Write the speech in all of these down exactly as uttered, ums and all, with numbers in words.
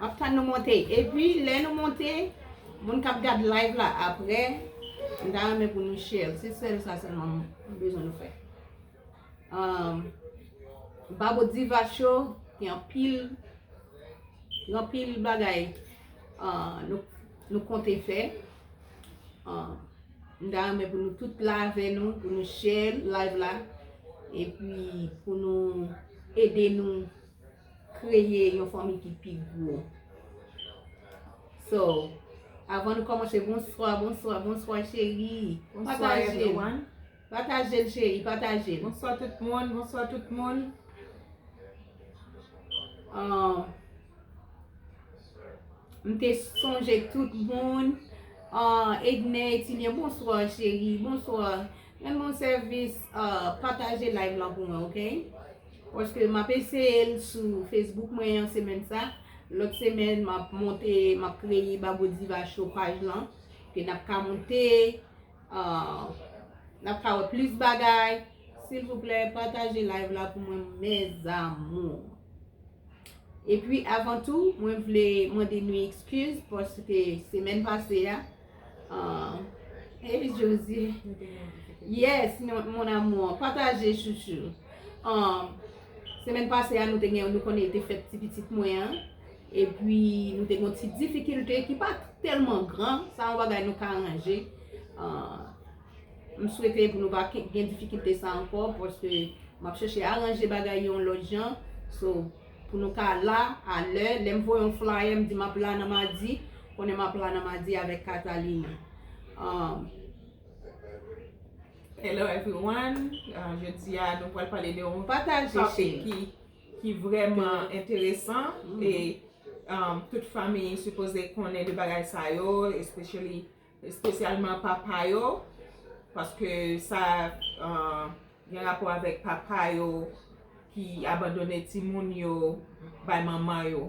M ap tann nou monte. Epi, lè nou monte, moun k ap gad live la apre, m ta renmen pou nou share l. Se sèl sa sèlman m bezwen nou fè. Um, Babo Diva Show, gen anpil, gen anpil bagay uh, nou, nou konte fè. Uh, m ta renmen pou nou tout la avè nou, pou nou share live la, epi pou nou ede nou kreye yon fanmi ki pi gwo. So, avan nou kòmanse, bonswa, bonswa, bonswa, cheri. Bonswa, pataje l. Everyone. Pataje l, cheri, pataje l. Bonswa tout moun, bonswa tout moun. Ah, m te sonje tout moun. Ah, Edney, Etilien, bonswa, cheri, bonswa. Rann mwen sèvis, ah, pataje live lan pou mwen, oke? Paske m ap eseye l sou Facebook mwen an semèn sa. Lòt semèn, m ap monte, m ap kreye Babo Diva Show paj lan. Ke n ap ka monte, ah, n ap ka wè plis bagay. Silvouplè, pataje live la pou mwen, mes amours. Epi, avan tou, mwen vle mande nou ekskiz paske semèn pase a, ah, hey, Josie. Yes, non, mon amour, pataje, chouchou. Ah, semèn pase a, nou te gen, nou konnen te fèt ti pitit mwen an. Epi, nou te gen yon ti difikilte ki pa tèlman gran, sa yon bagay nou ka ranje. Ah, m swete pou nou pa ke-, gen difikilte sa ankò, paske m ap chèche aranje bagay yo yon lòt jan. So, pou nou ka la, alè, lè m voye yon flyer, m di m ap la nan madi, konnen m ap la nan madi avèk Catalina. Um, Hello everyone. Uh, jodi a, nou pral pale de yon topic ki, ki vrèman enteresan. E, um, tout fanmi sipoze konnen de bagay sa yo, especially, espesyalman papa yo, paske sa, uh, gen rapò avèk papa yo ki abandone timoun yo bay manman yo,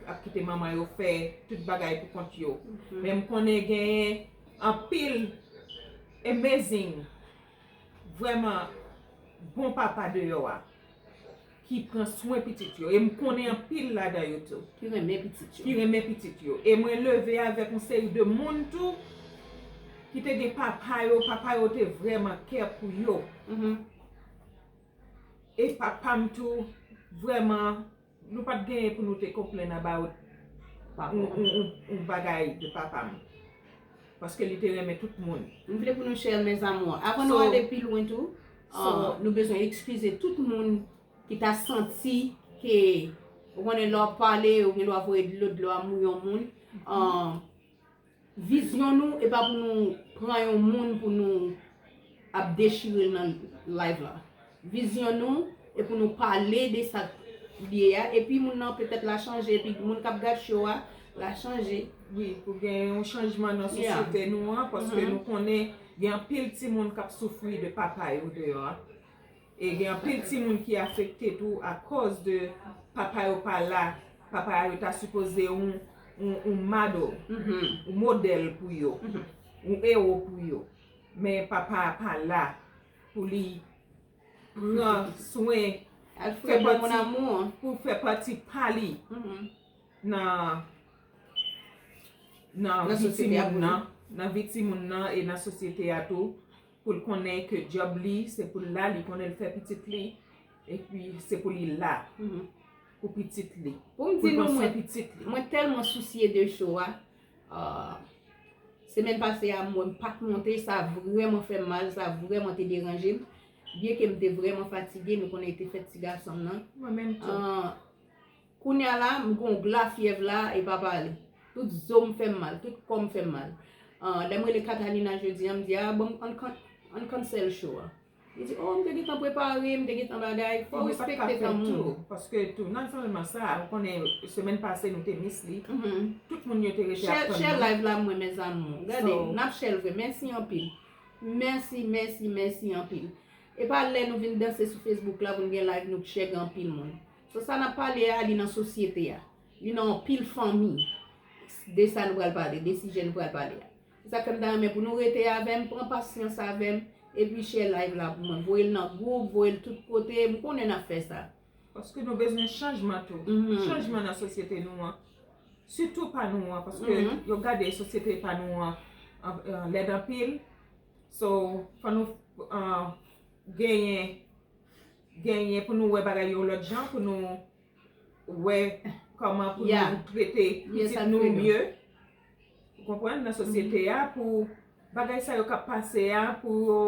ap kite manman yo fè tout bagay pou kont yo. Men m konnen genyen anpil amazing, vrèman bon papa deyò a ki pran swen pitit yo. E m konnen anpil ladan yo tou. Ki renmen pitit yo. Ki renmen pitit yo. E mwen leve avèk yon seri de moun tou ki te gen papa yo, papa yo te vrèman kè pou yo. E papa m tou, vrèman, nou pa t genyen pou nou te complain about yon, yon, yon, yon bagay de papa m. Paske li te renmen tout moun. M vle pou nou share, mes amours. Avan nou ale pi lwen tou, uh, nou bezwen ekskize tout moun ki ta santi ke, ou konnen, lè w ap pale, ou gen dwa voye dlo, dlo a mouye yon moun. Uh, vizyon nou, e pa pou nou pran yon moun pou nou ap dechire l nan live la. Vizyon nou, e pou nou pale de sa k li ye a, epi moun nan petèt l a chanje, epi moun k ap gad show a, l a chanje. Wi, pou gen yon chanjman nan sosyete nou an, paske nou konnen gen anpil timoun k ap soufri de papa yo deyò a. E gen anpil timoun ki afekte tou akòz de papa yo pa la. Papa yo ta sipoze yon, yon, yon model, yon modèl pou yo, yon ewo pou yo. Men papa a pa la pou li pran swen, fè pati, pou fè pati pa li nan, nan vi timoun nan, nan vi timoun nan e nan sosyete a tou, pou l konnen ke djòb li, se pou l la, li konnen l fè pitit li, epi se pou li la pou pitit li, pou l pran swen pitit li. Mwen tèlman sousye de show a. Ah, semèn pase a, mwen pa t monte, sa vrèman fè m mal, sa vrèman te deranje m. Byenke m te vrèman fatige, nou konnen te fèt ti gason m nan. Mwen menm tou. Ah, kounye a la, m gon gla fyèv la, e pa pale. Tout zo m fè m mal, tout kò m fè m mal. Ah, lè m rele Catalina jodi a, m di, "Ah, bon, ann kan-, ann cancel show a." Li di, "Oh, m te gentan prepare, m te gentan bagay." Fò w respekte tan moun. Paske tou, nan sèlman sa, ou konnen, semèn pase, nou te miss li. Tout moun yo te rete ap tann nou. Share live la, mwen, mes amours. Gade, n ap share l vre. Mèsi anpil. Mèsi, mèsi, mèsi anpil. E pa lè nou vin danse sou Facebook la pou n gen live nou k share gen anpil moun. So, sa n ap pale a, li nan sosyete a. Li nan anpil fanmi. De sa nou pral pale, de sijè nou pral pale a. Se sa k fè m ta renmen pou nou rete avè m, pran pasyans avè m, epi share live la pou mwen. Voye l nan gwoup, voye l tout kote, m konnen n ap fè sa. Paske nou bezwen chanjman tou. Chanjman nan sosyete nou an. Sitou pa nou an, paske yo gade sosyete pa nou an, an, an lèd anpil. So, fò nou, an, genyen, genyen pou nou wè bagay yo lòt jan, pou nou wè kòman pou nou trete pitit nou mye. Ou konprann? Nan sosyete a, pou bagay sa yo k ap pase a, pou yo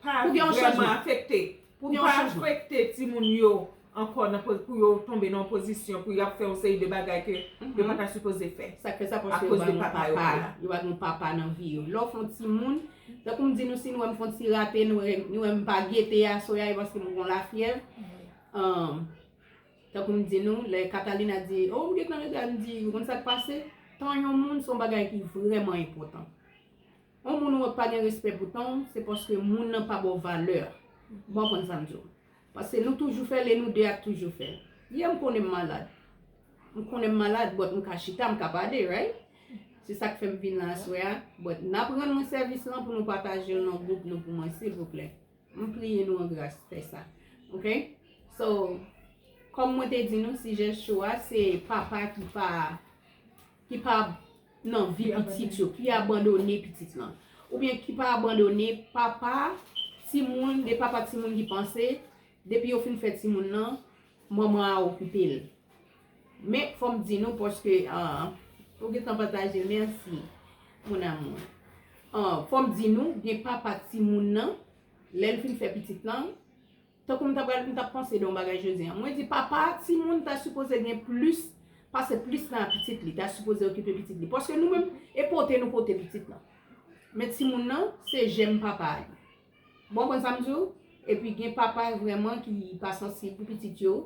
pa vrèman afekte. Pou pa afekte timoun yo ankò nan poz-, pou yo tonbe nan yon pozisyon pou y ap fè yon seri de bagay ke yo pa ta sipoze fè. Sa k fè sa? Paske yo pa gen papa. Yo pa gen papa nan vi yo. Lè w fè yon timoun, tankou m di nou, si nou wè m fè yon ti rate, nou wè, nou wè m pa gete aswè a, e paske m gen yon lafyèv. Tankou m di nou, lè Catalina di, "Oh, m gentan rete a," m di, "Ou konn sa k pase?" Tan yon moun se yon bagay ki vrèman enpòtan. Yon moun ou pa gen respè pou tan w, se paske moun nan pa ba w valè. Bon, konn sa m di w. Paske nou toujou fè l e nou de a toujou fè l. Yè m konnen m malad. M konnen m malad, but m ka chita, m ka pale, right? Se sa k fè m vin la aswè a. But n ap rann mwen sèvis lan pou nou pataje l nan gwoup nou pou mwen, silvouplè. M priye nou an gras fè sa. Ok? So, kòm mwen te di nou, sijè cho a, se papa ki pa, ki pa nan vi pitit yo, ki abandone pitit lan. Oubyen ki pa abandone papa timoun, de papa timoun ki panse, depi yo fin fè timoun nan, manman a okipe l. Men, fò m di nou, paske, ah, ou gentan pataje, mèsi, mon amour. Ah, fò m di nou, gen papa timoun nan, lè l fin fè pitit lan, tankou m ta pral, m t ap panse de yon bagay jodi a. Mwen di, papa timoun ta sipoze gen plis, pase plis tan a pitit li, ta sipoze okipe pitit li. Paske nou menm, e pote nou pote pitit lan. Men timoun nan, se jèm papa a li. Bon, konn sa m di w? Epi gen papa vrèman ki pa sansib pou pitit yo,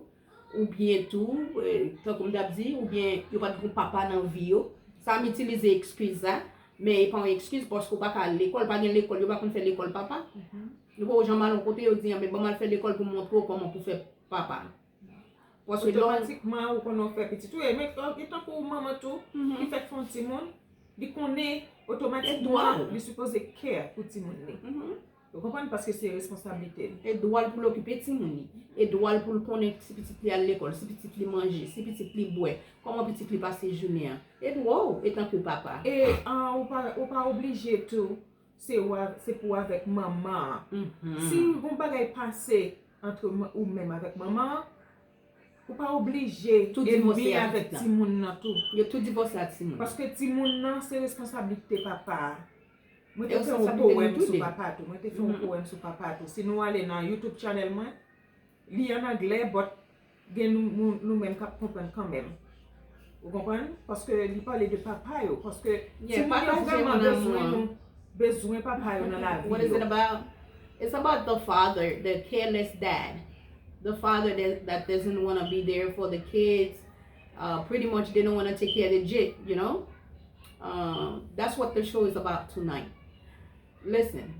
oubyen tou, eh, tankou m t ap di, oubyen yo pa t gen papa nan vi yo. Sa m itilize ekskiz sa, men e pa yon ekskiz paske w pa ka al lekòl, pa gen lekòl, yo pa konn fè lekòl papa. Nou poko janm al yon kote, yo di, "Anben, ban m al fè lekòl pou m montre w kòman pou fè papa." Paske lè w otomatikman, ou konnen w fè pitit ou, e men, e tankou manman tou, ki fèk fè yon timoun, li konnen otomatikman, li sipoze care pou timoun li. Ou konprann? Paske se responsablite l. E dwa l pou l okipe timoun li. E dwa l pou l konnen si pitit li al lekòl, si pitit li manje, si pitit li bwè, kòman pitit li pase jounen an. E dwa w, etanke papa. E, ah, ou pa, ou pa oblije tou, se w a, se pou w avèk manman an. Si yon bagay pase antre ou menm avèk manman an, ou pa oblije enmi avèk timoun nan tou. Yo tou divòse ak timoun. Paske timoun nan se responsablite papa a. Mwen te fè yon powèm sou papa tou. Mwen te fè yon powèm sou papa tou. Si nou ale nan YouTube channel mwen, li an anglè, but gen nou, nou, nou menm k ap konprann kanmenm. Ou konprann? Paske li pale de papa yo. Paske timoun yo vrèman bezwen nou, bezwen papa yo nan lavi yo. What is it about? It's about the father, the careless dad. The father that, that doesn't want to be there for the kids. Uh, pretty much, they don't want to take care of the jit, you know? Uh, that's what the show is about tonight. Listen,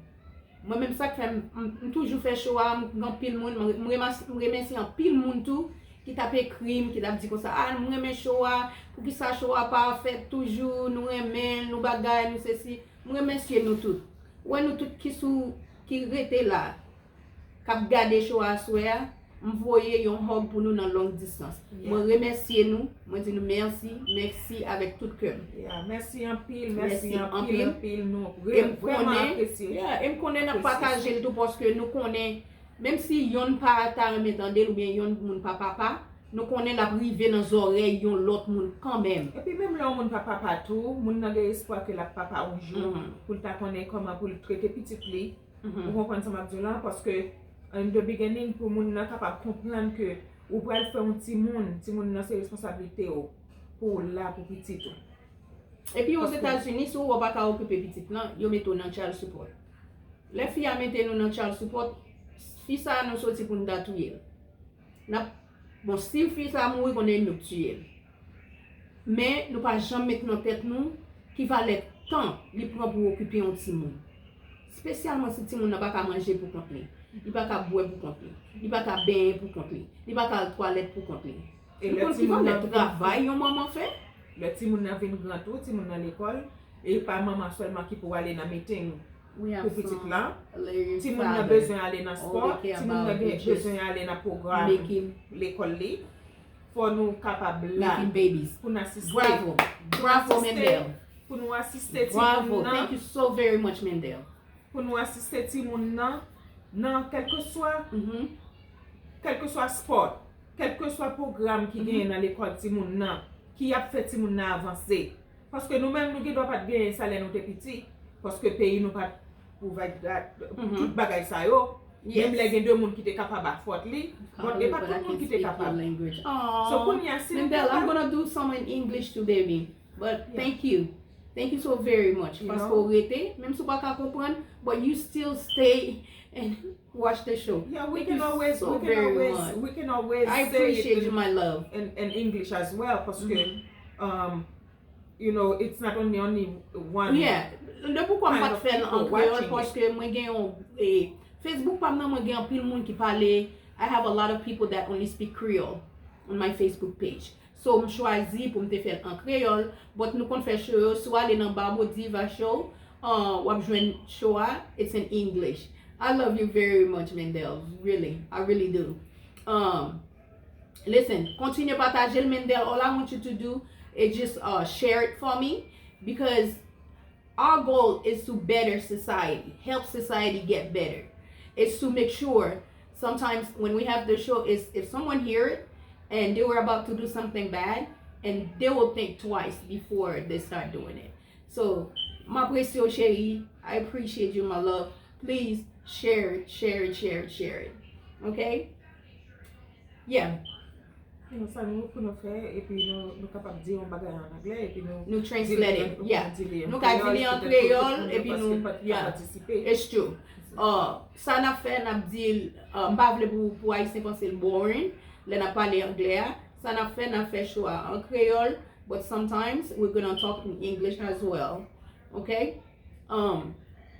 mwen menm sa k fè m, m, m toujou fè cho a, m gen anpil moun, m, m remas-, m remèsye anpil moun tou ki t ap ekri m, ki t ap di konsa, "Ah, m renmen cho a, poukisa cho a pa fèt toujou, nou renmen l, nou bagay, nou sesi." M remèsye nou tout. Ou wè nou tout ki sou, ki rete la, k ap gade cho a aswè a, m voye yon hug pou nou nan long distance. Mwen remèsye nou, mwen di nou mèsi, mèsi avèk tout kè m. Yeah, mèsi anpil, mèsi anpil, anpil, nou vrèman apresye. Yeah, e m konnen n ap pataje l tou paske nou konnen, menm si yonn pa ta renmen tande l oubyen yonn moun pa papa, nou konnen l ap rive nan zòrèy yon lòt moun kanmenm. Epi menm lè yon moun pa papa tou, moun nan gen espwa ke l ap papa yon jou, pou l ta konnen kòman pou l trete pitit li, Ou konprann sa m ap di w la? Paske, in the beginning, pou moun nan kapab konprann ke ou pral fè yon timoun, timoun nan se responsablite w pou w la pou pitit ou. Epi Ozetazini, si w wè w pa ka okipe pitit lan, yo mete w nan child support. Lè fi a mete nou nan child support, fi sa a nou soti pou n ta touye l. N ap, bon, si fi sa a mouri, konnen nou k tiye l. Men nou pa janm met nan tèt nou ki valè tan li pran pou okipe yon timoun. Espesyalman si timoun nan pa ka manje pou kont li, li pa ka bwè pou kont li, li pa ka benyen pou kont li, li pa ka al twalèt pou kont li. Nou konn ki valè travay yon manman fè? Lè timoun nan vin gran tou, timoun nan lekòl, e pa manman sèlman ki pou ale nan meeting pou pitit lan. Timoun nan bezwen ale nan spò, timoun nan gen bezwen ale nan pwogram lekòl li. fò nou kapab la pou n asiste. Bravo. Bravo, Mendel. Pou nou asiste timoun nan. Thank you so very much, Mendel. Pou nou asiste timoun nan, nan kèlkeswa, kèlkeswa spò, kèlkeswa pwogram ki genyen nan lekòl timoun nan, ki ap fè timoun nan avanse. Paske nou menm, nou gen dwa pa t genyen sa lè nou te piti. Paske peyi nou pa t provide dat, tout bagay sa yo. Menm lè gen de moun ki te kapab afford li, but e pa tout moun ki te kapab. So kounye a, si nou kapab. Mendel, I'm gonna do some in English too, baby. But thank you. Thank you so very much. Paske w rete, menm si w pa ka konprann, but you still stay and watch the show. Yeah, we can always, we can always, we can always say it in, in English as well, paske, um, you know, it's not only, only one kind of people watching it. Yeah, de poukwa m pa t fè l an kreyòl, paske mwen gen yon, eh, Facebook pa m nan, mwen gen anpil moun ki pale. I have a lot of people that only speak Creole on my Facebook page. So, m chwazi pou m te fè l an kreyòl, but nou konn fè show yo, si w ale nan Babo Diva Show, uh, w ap jwenn show a, it's in English. I love you very much, Mendel. Really, I really do. Um, listen, kontinye pataje l, Mendel. All I want you to do is just, uh, share it for me, because our goal is to better society, help society get better. It's to make sure sometimes when we have the show is if someone hear it and they were about to do something bad, and they will think twice before they start doing it. So, m apresye w, cheri. I appreciate you, my love. Please share it, share it, share it, share it. Okay? Yeah. Sa nou pou nou fè, epi nou, nou kapab di yon bagay an anglè, epi nou, nou translate it, yeah. Nou ka di li an kreyòl, epi nou, yeah. It's true. Uh, sa n ap fè, n ap di l, uh, m pa vle pou, pou Ayisyen panse l boring lè n ap pale anglè a. Sa n ap fè, n ap fè show a an kreyòl, but sometimes we're gonna talk in English as well. Okay? Um,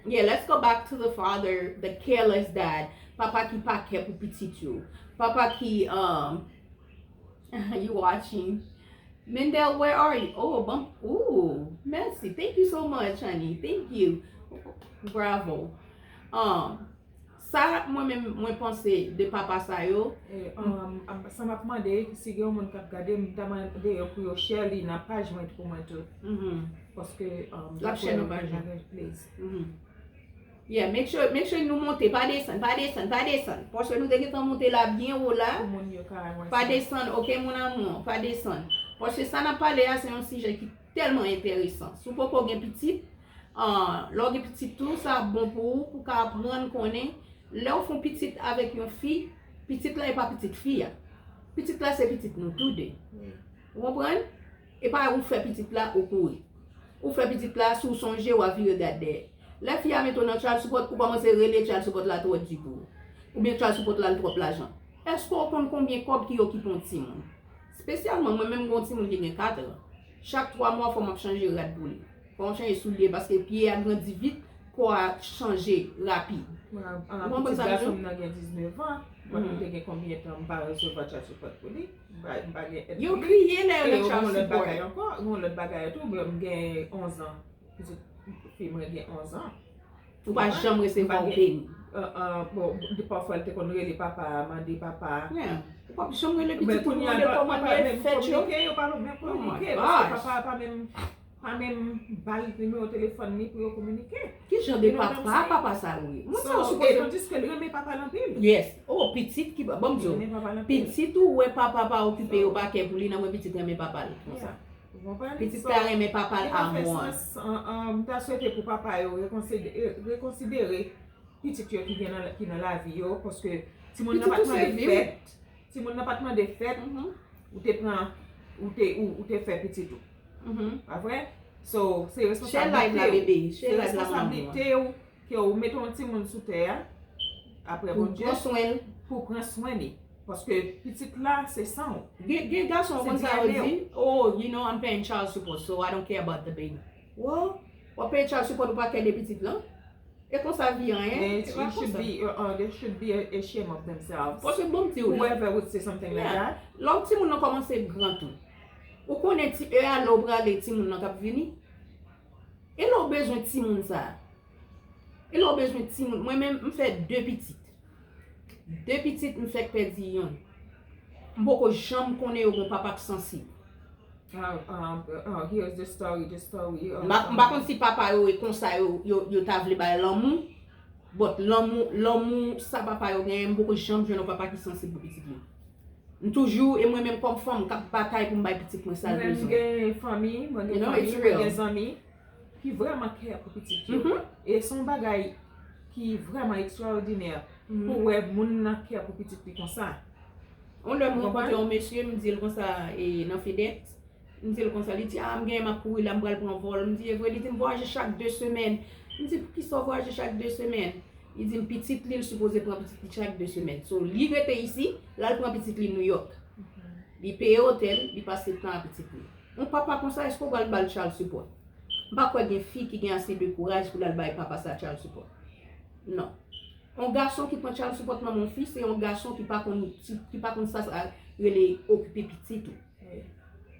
yeah, let's go back to the father, the careless dad. Papa ki pa kè pou pitit yo. Papa ki, um, you watching. Mendel, where are you? Oh, bon, ooh, merci. Thank you so much, honey. Thank you. Bravo. Um, sa mwen menm, mwen panse de papa sa yo. Eh, um, sa m ap mande, si gen yon moun k ap gade, m ta mande yo pou yo share li nan paj mwen pou mwen tou. Paske, um, l ap share nan paj mwen. Yeah, make sure, make sure nou monte, pa desann, pa desann, pa desann. Paske nou te gentan monte la byen wo la. Pa desann, ok, mon amour, pa desann. Paske sa n ap pale a, se yon sijè ki tèlman enteresan. Si w poko gen pitit, ah, lè w gen pitit tou, sa ap bon pou ou, pou w ka aprann konnen, lè w fè yon pitit avèk yon fi, pitit la e pa pitit fi a. Pitit la se pitit nou tou de. Ou konprann? E pa ou fè pitit la, ou kouri. Ou fè pitit la, si w sonje, w a vire gad dèyè. Lè fi a mete w nan child support, ou kòmanse rele child support la twò di pou ou. Oubyen child support la, l twòp lajan. Èske w konn konbyen kòb ki okipe yon timoun? Espesyalman, mwen menm, m gen yon timoun ki gen kat an. Chak twa mwa, fò m ap chanje rad pou li. Fò m ap chanje soulye, paske pye a grandi vit, kò a chanje rapid. Ou konprann sa m di w? Pitit gason m nan gen diznèf an, mwen, m te gen konbyen tan m pa resevwa child support pou li? M pa, m pa gen èd pou li. Yo kriye lè yo nan child support. E yon lòt bagay ankò, yon lòt bagay tou, m gen onz an. Pitit fi mwen gen onz an. Ou pa janm resevwa yon peni. Bon, pafwa, l te konn rele papa a, mande papa a. Ou p ap janm rele pitit ou pou mande kòman l ye fèt yo. Yo pa menm kominike, paske papa a pa menm, pa menm ba l nimewo telefòn li pou yo kominike. Ki jan de papa, papa sa yo ye? Moun sa yo sipoze. Tandiske l renmen papa l anpil. Yes. Oh, pitit ki, ban m di w, pitit ou wè papa pa okipe yo, pa kè pou li, nan mwen pitit renmen papa l konsa. Pitit ta renmen papa l a mò. M ta swete pou papa yo rekonsidere pitit yo ki gen nan, ki nan lavi yo, paske timoun nan pa t mande fèt. Timoun nan pa t mande fèt, ou te pran, ou te, ou, ou te fè pitit ou. Pa vre? So, se responsablite w. Se responsablite w ke w mete yon timoun sou tè a, apre Bondye, pou pran swen li. Paske pitit la, se san w. Gen, gen gason, w konn sa yo di? Oh, you know, I'm paying child support, so I don't care about the baby. Well, w ap peye child support, ou pa kè de pitit lan? E konsa vi an ye, e pa konsa. There should be a, a shame of themselves. Paske bon, m di w, whoever would say something like that. Lè w timoun nan kòmanse gran tou. Ou konnen ti, e a lè w prale timoun nan k ap vini. E lè w bezwen timoun sa. E lè w bezwen timoun. Mwen menm, m fè de pitit. De pitit, m fèk pèdi yonn. M poko janm konnen yo gen papa k sansib. Oh, um, oh, here's the story, the story. M pa m pa konn si papa yo e konsa yo, yo, yo ta vle bay lanmou. But lanmou, lanmou sa papa yo genyen, m poko janm jwenn yon papa ki sansib pou pitit li. M toujou, e mwen menm kòm fanm, k ap batay pou m bay pitit mwen sa l Mwen menm bezwen. Gen fanmi, mwen You gen know, fanmi, it's mwen real. Gen zanmi ki vrèman care pou pitit yo. Mhm. E se yon bagay ki vrèman ekstraòdinè pou wè moun nan care pou pitit li konsa. Yon lè m Ou konprann? rankontre yon mesye, m di l konsa, e nan FedEx, m di l konsa, li di, ah, m genyen m ap kouri la, m pral pran vòl. M di, e vre, li di, m vwayaje chak de semèn. M di, poukisa w vwayaje chak de semèn? Li di m pitit li, l sipoze pran pitit li chak de semèn. So, li rete isi, l al pran pitit li New York. Li peye otèl, li pase tan ak pitit li. Yon papa konsa, èske w pral ba l child support? M pa kwè gen fi ki gen ase de kouraj pou l al bay papa sa child support. Non. Yon gason ki pran child support nan men yon fi, se yon gason ki pa konn, ki pa konn sa sa rele okipe pitit ou.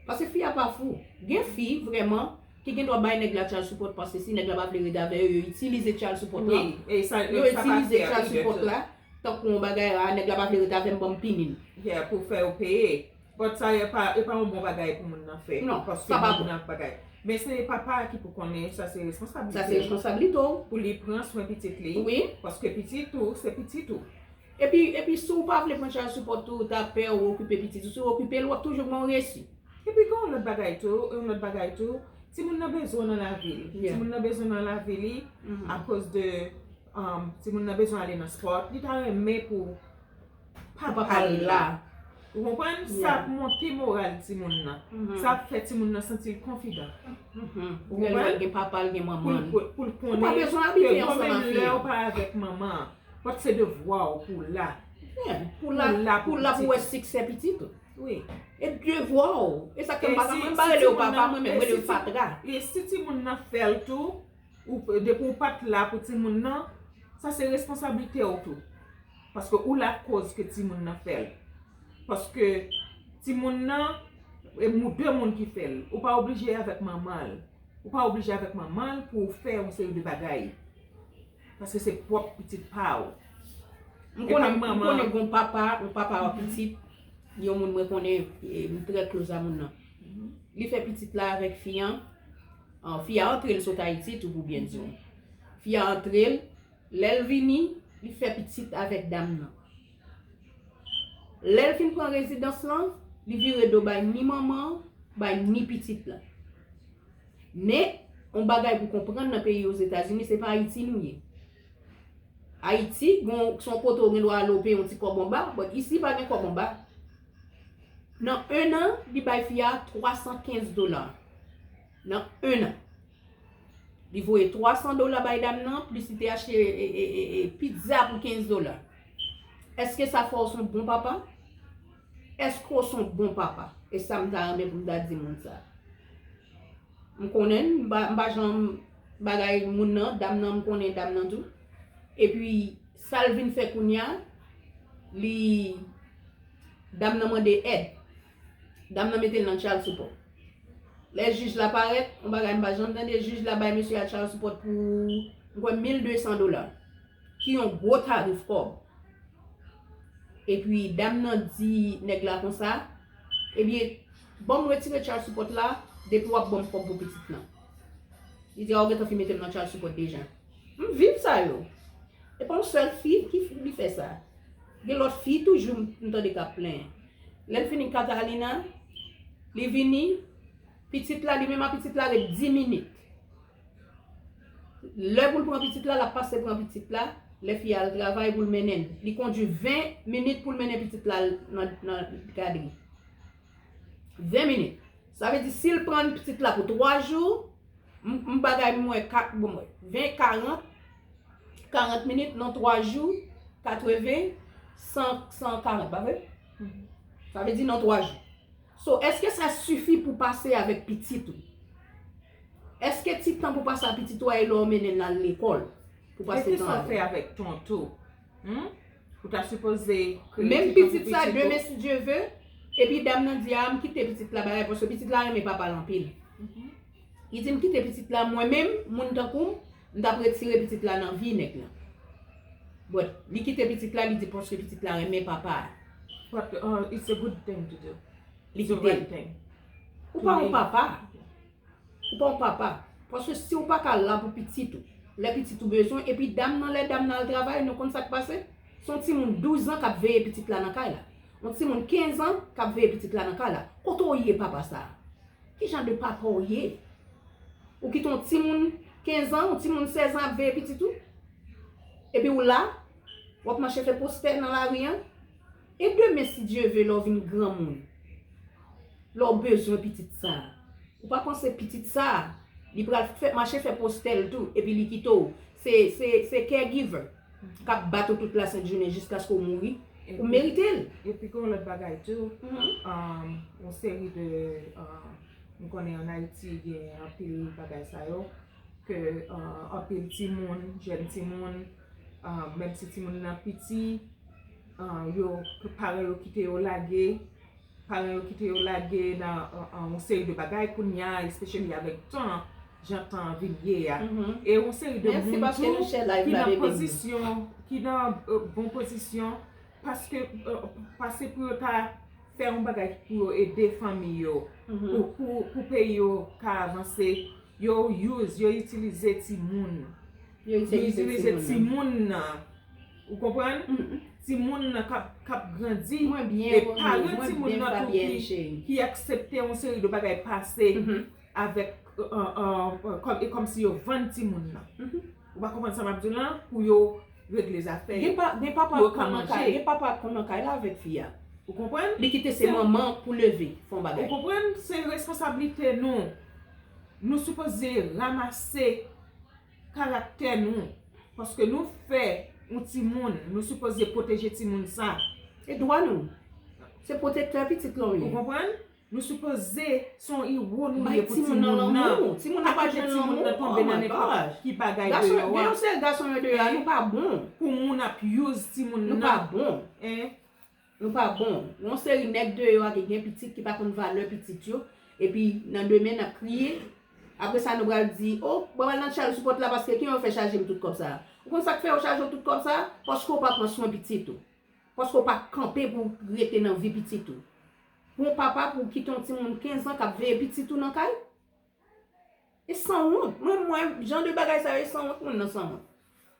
Paske fi a pa fou. Gen fi, vrèman, ki gen dwa bay nèg la child support paske si nèg la pa vle rete avè yo, yo itilize child support la. Wi, e sa, Yo e sa pa itilize fè child ide support tou. La tankou yon bagay, ah, nèg la pa vle rete avè m, ban m pini l. Yeah, pou fè yo peye. But sa e pa, e pa yon bon bagay pou moun nan fè. Non, Paske sa pa moun bon. Nan bagay. Men se papa ki pou konnen, sa se responsablite. Sa se responsablite w. Pou li pran swen pitit li. Wi. Paske pitit ou, se pitit ou. Epi, epi si w pa vle pran child support tou, ou ta pè ou okipe pitit ou, si w okipe l, w ap toujou gen yon resi. Epi gen yon lòt bagay tou, yon lòt bagay tou, timoun nan bezwen w nan lavi li. Yeah. Timoun nan bezwen w nan lavi li Mhm. akoz de um, timoun nan bezwen ale nan sport, li ta renmen pou Pou papa l la. Ou konprann? Sa Yeah. Ap monte moral timoun nan. Mhm. Sa ap fè timoun nan santi l konfidan. Mhm. Ou Lè l konprann? Gen papa l, gen Pou manman l l. pou, pou l Ou pa konnen bezwen abite ke ansanm menm ak fi lè an. Ou pa avèk manman an, but se devwa w pou w la. Yeah. Pou Pou la, la pou pou la pou wè pitit. Siksè pitit ou. Wi. E devwa w. E sa k fè m E pa si- m si pa rele yo timoun papa, nan- mwen menm e rele si yo ti- fatra. E si timoun nan fè l tou, ou depi ou pa t la pou timoun nan, sa se responsablite w tou. Paske ou lakoz ke timoun nan fè l. Paske timoun nan, e mou de moun ki fè l. Ou pa oblije avèk manman l. Ou pa oblije avèk manman l pou w fè yon seri de bagay. Paske se pwòp pitit pa w. M E pa konnen, m manman. Konnen gon papa, yon papa pitit, yon moun mwen konnen, e, m trè close a moun nan. Li fè pitit la avèk fi an. An, fi a antre l sot Ayiti tou pou byen di w. Fi a antre l, lè l vini, li fè pitit avèk dam nan. Lè l fin pran rezidans lan, li vire do bay ni manman an, bay ni pitit la. Men, yon bagay pou konprann nan peyi Ozetazini, se pa Ayiti nou ye. Ayiti, gon, se yon kote w gen dwa ale w peye yon ti kòb anba, but isi pa gen kòb anba. Nan en an, li bay fi a twa san kenz dola. Nan en an. Li voye twa san dola bay dam nan, plis li te achte e, e, e, e, pizza pou kenz dola. Èske sa fè w se yon bon papa? Èske w se yon bon papa? E sa m ta renmen pou m ta di moun sa. M konnen l, m pa, m pa janm bagay moun nan, dam nan, m konnen dam nan tou. Epi, sa l vin fè kounye a, li, dam nan mande èd. Dam nan mete l nan child support. Lè jij la parèt, yon bagay m pa janm tande, jij la bay mesye a child support pou, m kwè, mil de san dola. Ki yon gwo tarif kòb. Epi dam nan di nèg la konsa, ebyen, ban m retire child support la, depi w ap ban m kòb pou pitit lan. Li di, a, ou gentan fin mete m nan child support deja. M viv sa yo. E pa yon sèl fi ki li fè sa. Gen lòt fi toujou m tande k ap plenyen. Lè l fini Catalina, li vini, pitit la, li menm ak pitit la ret dis minit. Lè pou l pran pitit la, l ap pase pran pitit la, lè fi a al travay pou l mennen l. Li kondui ven minit pou l mennen pitit la nan, nan gadri. Ven minit. Sa vle di, si l pran pitit la pou twa jou, m, m bagay m wè kat, bon, mwen, ven, karant, karant minit nan twa jou, katreven, san, san karant, pa vre? Sa vle di nan twa jou. So, èske sa sifi pou pase avèk pitit ou? Èske ti tan pou pase ak pitit ou a e lè w mennen l al lekòl? Pou pase Epi tan sa w fè avè l? Avèk tan tou? Hmm? Ou ta sipoze kreye Menm ti tan pou pitit sa, pitit demen ou. Si Dye ve, epi dam nan di a, m kite pitit la bagay, paske pitit la renmen papa l anpil. Li di, m kite pitit la, mwen menm, moun tankou m, m t ap retire pitit la nan vi nèg lan. But, li kite pitit la, li di paske pitit la renmen papa a. But uh, it's a good thing to do. Li It's the kite l. Right thing. Ou pa yon papa. Ou pa yon papa. Paske si ou pa ka la pou pitit ou, lè pitit ou bezwen, epi dam nan, lè dam nan al travay, nou konn sa k pase? Se yon timoun douz an k ap veye pitit la nan kay la. Yon timoun kenz an k ap veye pitit la nan kay la. Kote w ye papa sa a? Ki jan de papa w ye? Ou kite yon timoun kenz an, yon timoun sèz an ap veye pitit ou? Epi ou la, w ap mache fè postè nan lari an? E demen, si Dye ve, lè w vin granmoun, lè w bezwen pitit sa a, ou pa panse pitit sa a, li pral fè, mache fè postè l tou, epi li kite w? Se, se, se caregiver k ap bat ou tout lasent jounen jiskaske w mouri. Ou merite l. Epi gen yon lòt bagay tou, um, yon seri de, um, m konnen ann Ayiti gen anpil bagay sa yo, ke uh, anpil timoun, jèn timoun, uh, menm si timoun nan piti, uh, yo, ke paran yo kite yo lage, paran yo kite yo lage nan uh, uh, yon seri de bagay kounye a, especially avèk tan, jan tan vin ye a. E yon seri de Mèsi moun paske nou tou share live ki la, nan bebe m. Pozisyon, ki nan uh, bon pozisyon, paske uh, pase pou yo ta fè yon bagay pou yo ede fanmi yo, pou, pou, pou peyi yo ka avanse, yo use, yo itilize timoun. Yo Yo itilize timoun nan. Timoun nan. Ou konprann? Timoun nan k ap, k ap grandi. Mwen byen, E mwen paran mwen timoun byen, nan tou Fabienne, ki, cheri. Ki aksepte yon seri de bagay pase avèk, uh, uh, uh, kòm, e kòmsi yo vann timoun nan. Ou pa konprann sa m ap di w lan? Pou yo regle zafè yo. Gen pa, gen papa Pou yo k ka konn nan manje. Kay, gen papa k konn nan kay la avèk fi a. Ou konprann? Li kite se manman pou leve, fè yon bagay. Ou konprann? Se responsablite nou. Nou sipoze ranmase karaktè nou. Paske nou fè yon timoun, nou sipoze pwoteje timoun sa. E dwa nou. Se pwotektè pitit la w Ou ye. Konprann? Nou sipoze se yon iwo nou Bay ye pou timoun nan timoun nan. Lanmou. Timoun nan pa jwenn Timoun lanmou. Nan tonbe Oh nan my nenpòt gosh. Ki bagay Gason, deyò gen a. Yon sèl gason yo deyò a, nou pa bon. Pou moun ap use timoun Nou nan. Pa bon. Hein? Nou pa bon. Yon seri nèg deyò a ki gen pitit ki pa konn valè pitit yo. Epi nan demen n ap kriye. Apre sa nou pral di, oh, mwen pral nan child support la paske ki yo fè chaje m tout kòb sa a. Ou konn sa k fè yo chaje w tout kòb sa a? Paske w pa pran swen pitit ou. Paske w pa kanpe pou w rete nan vi pitit ou. Pou yon papa pou w kite yon timoun kenz an k ap veye pitit ou nan kay? E sanwont. Mwen, mwen, jan de bagay sa yo, e sanwont, moun nan sanwont.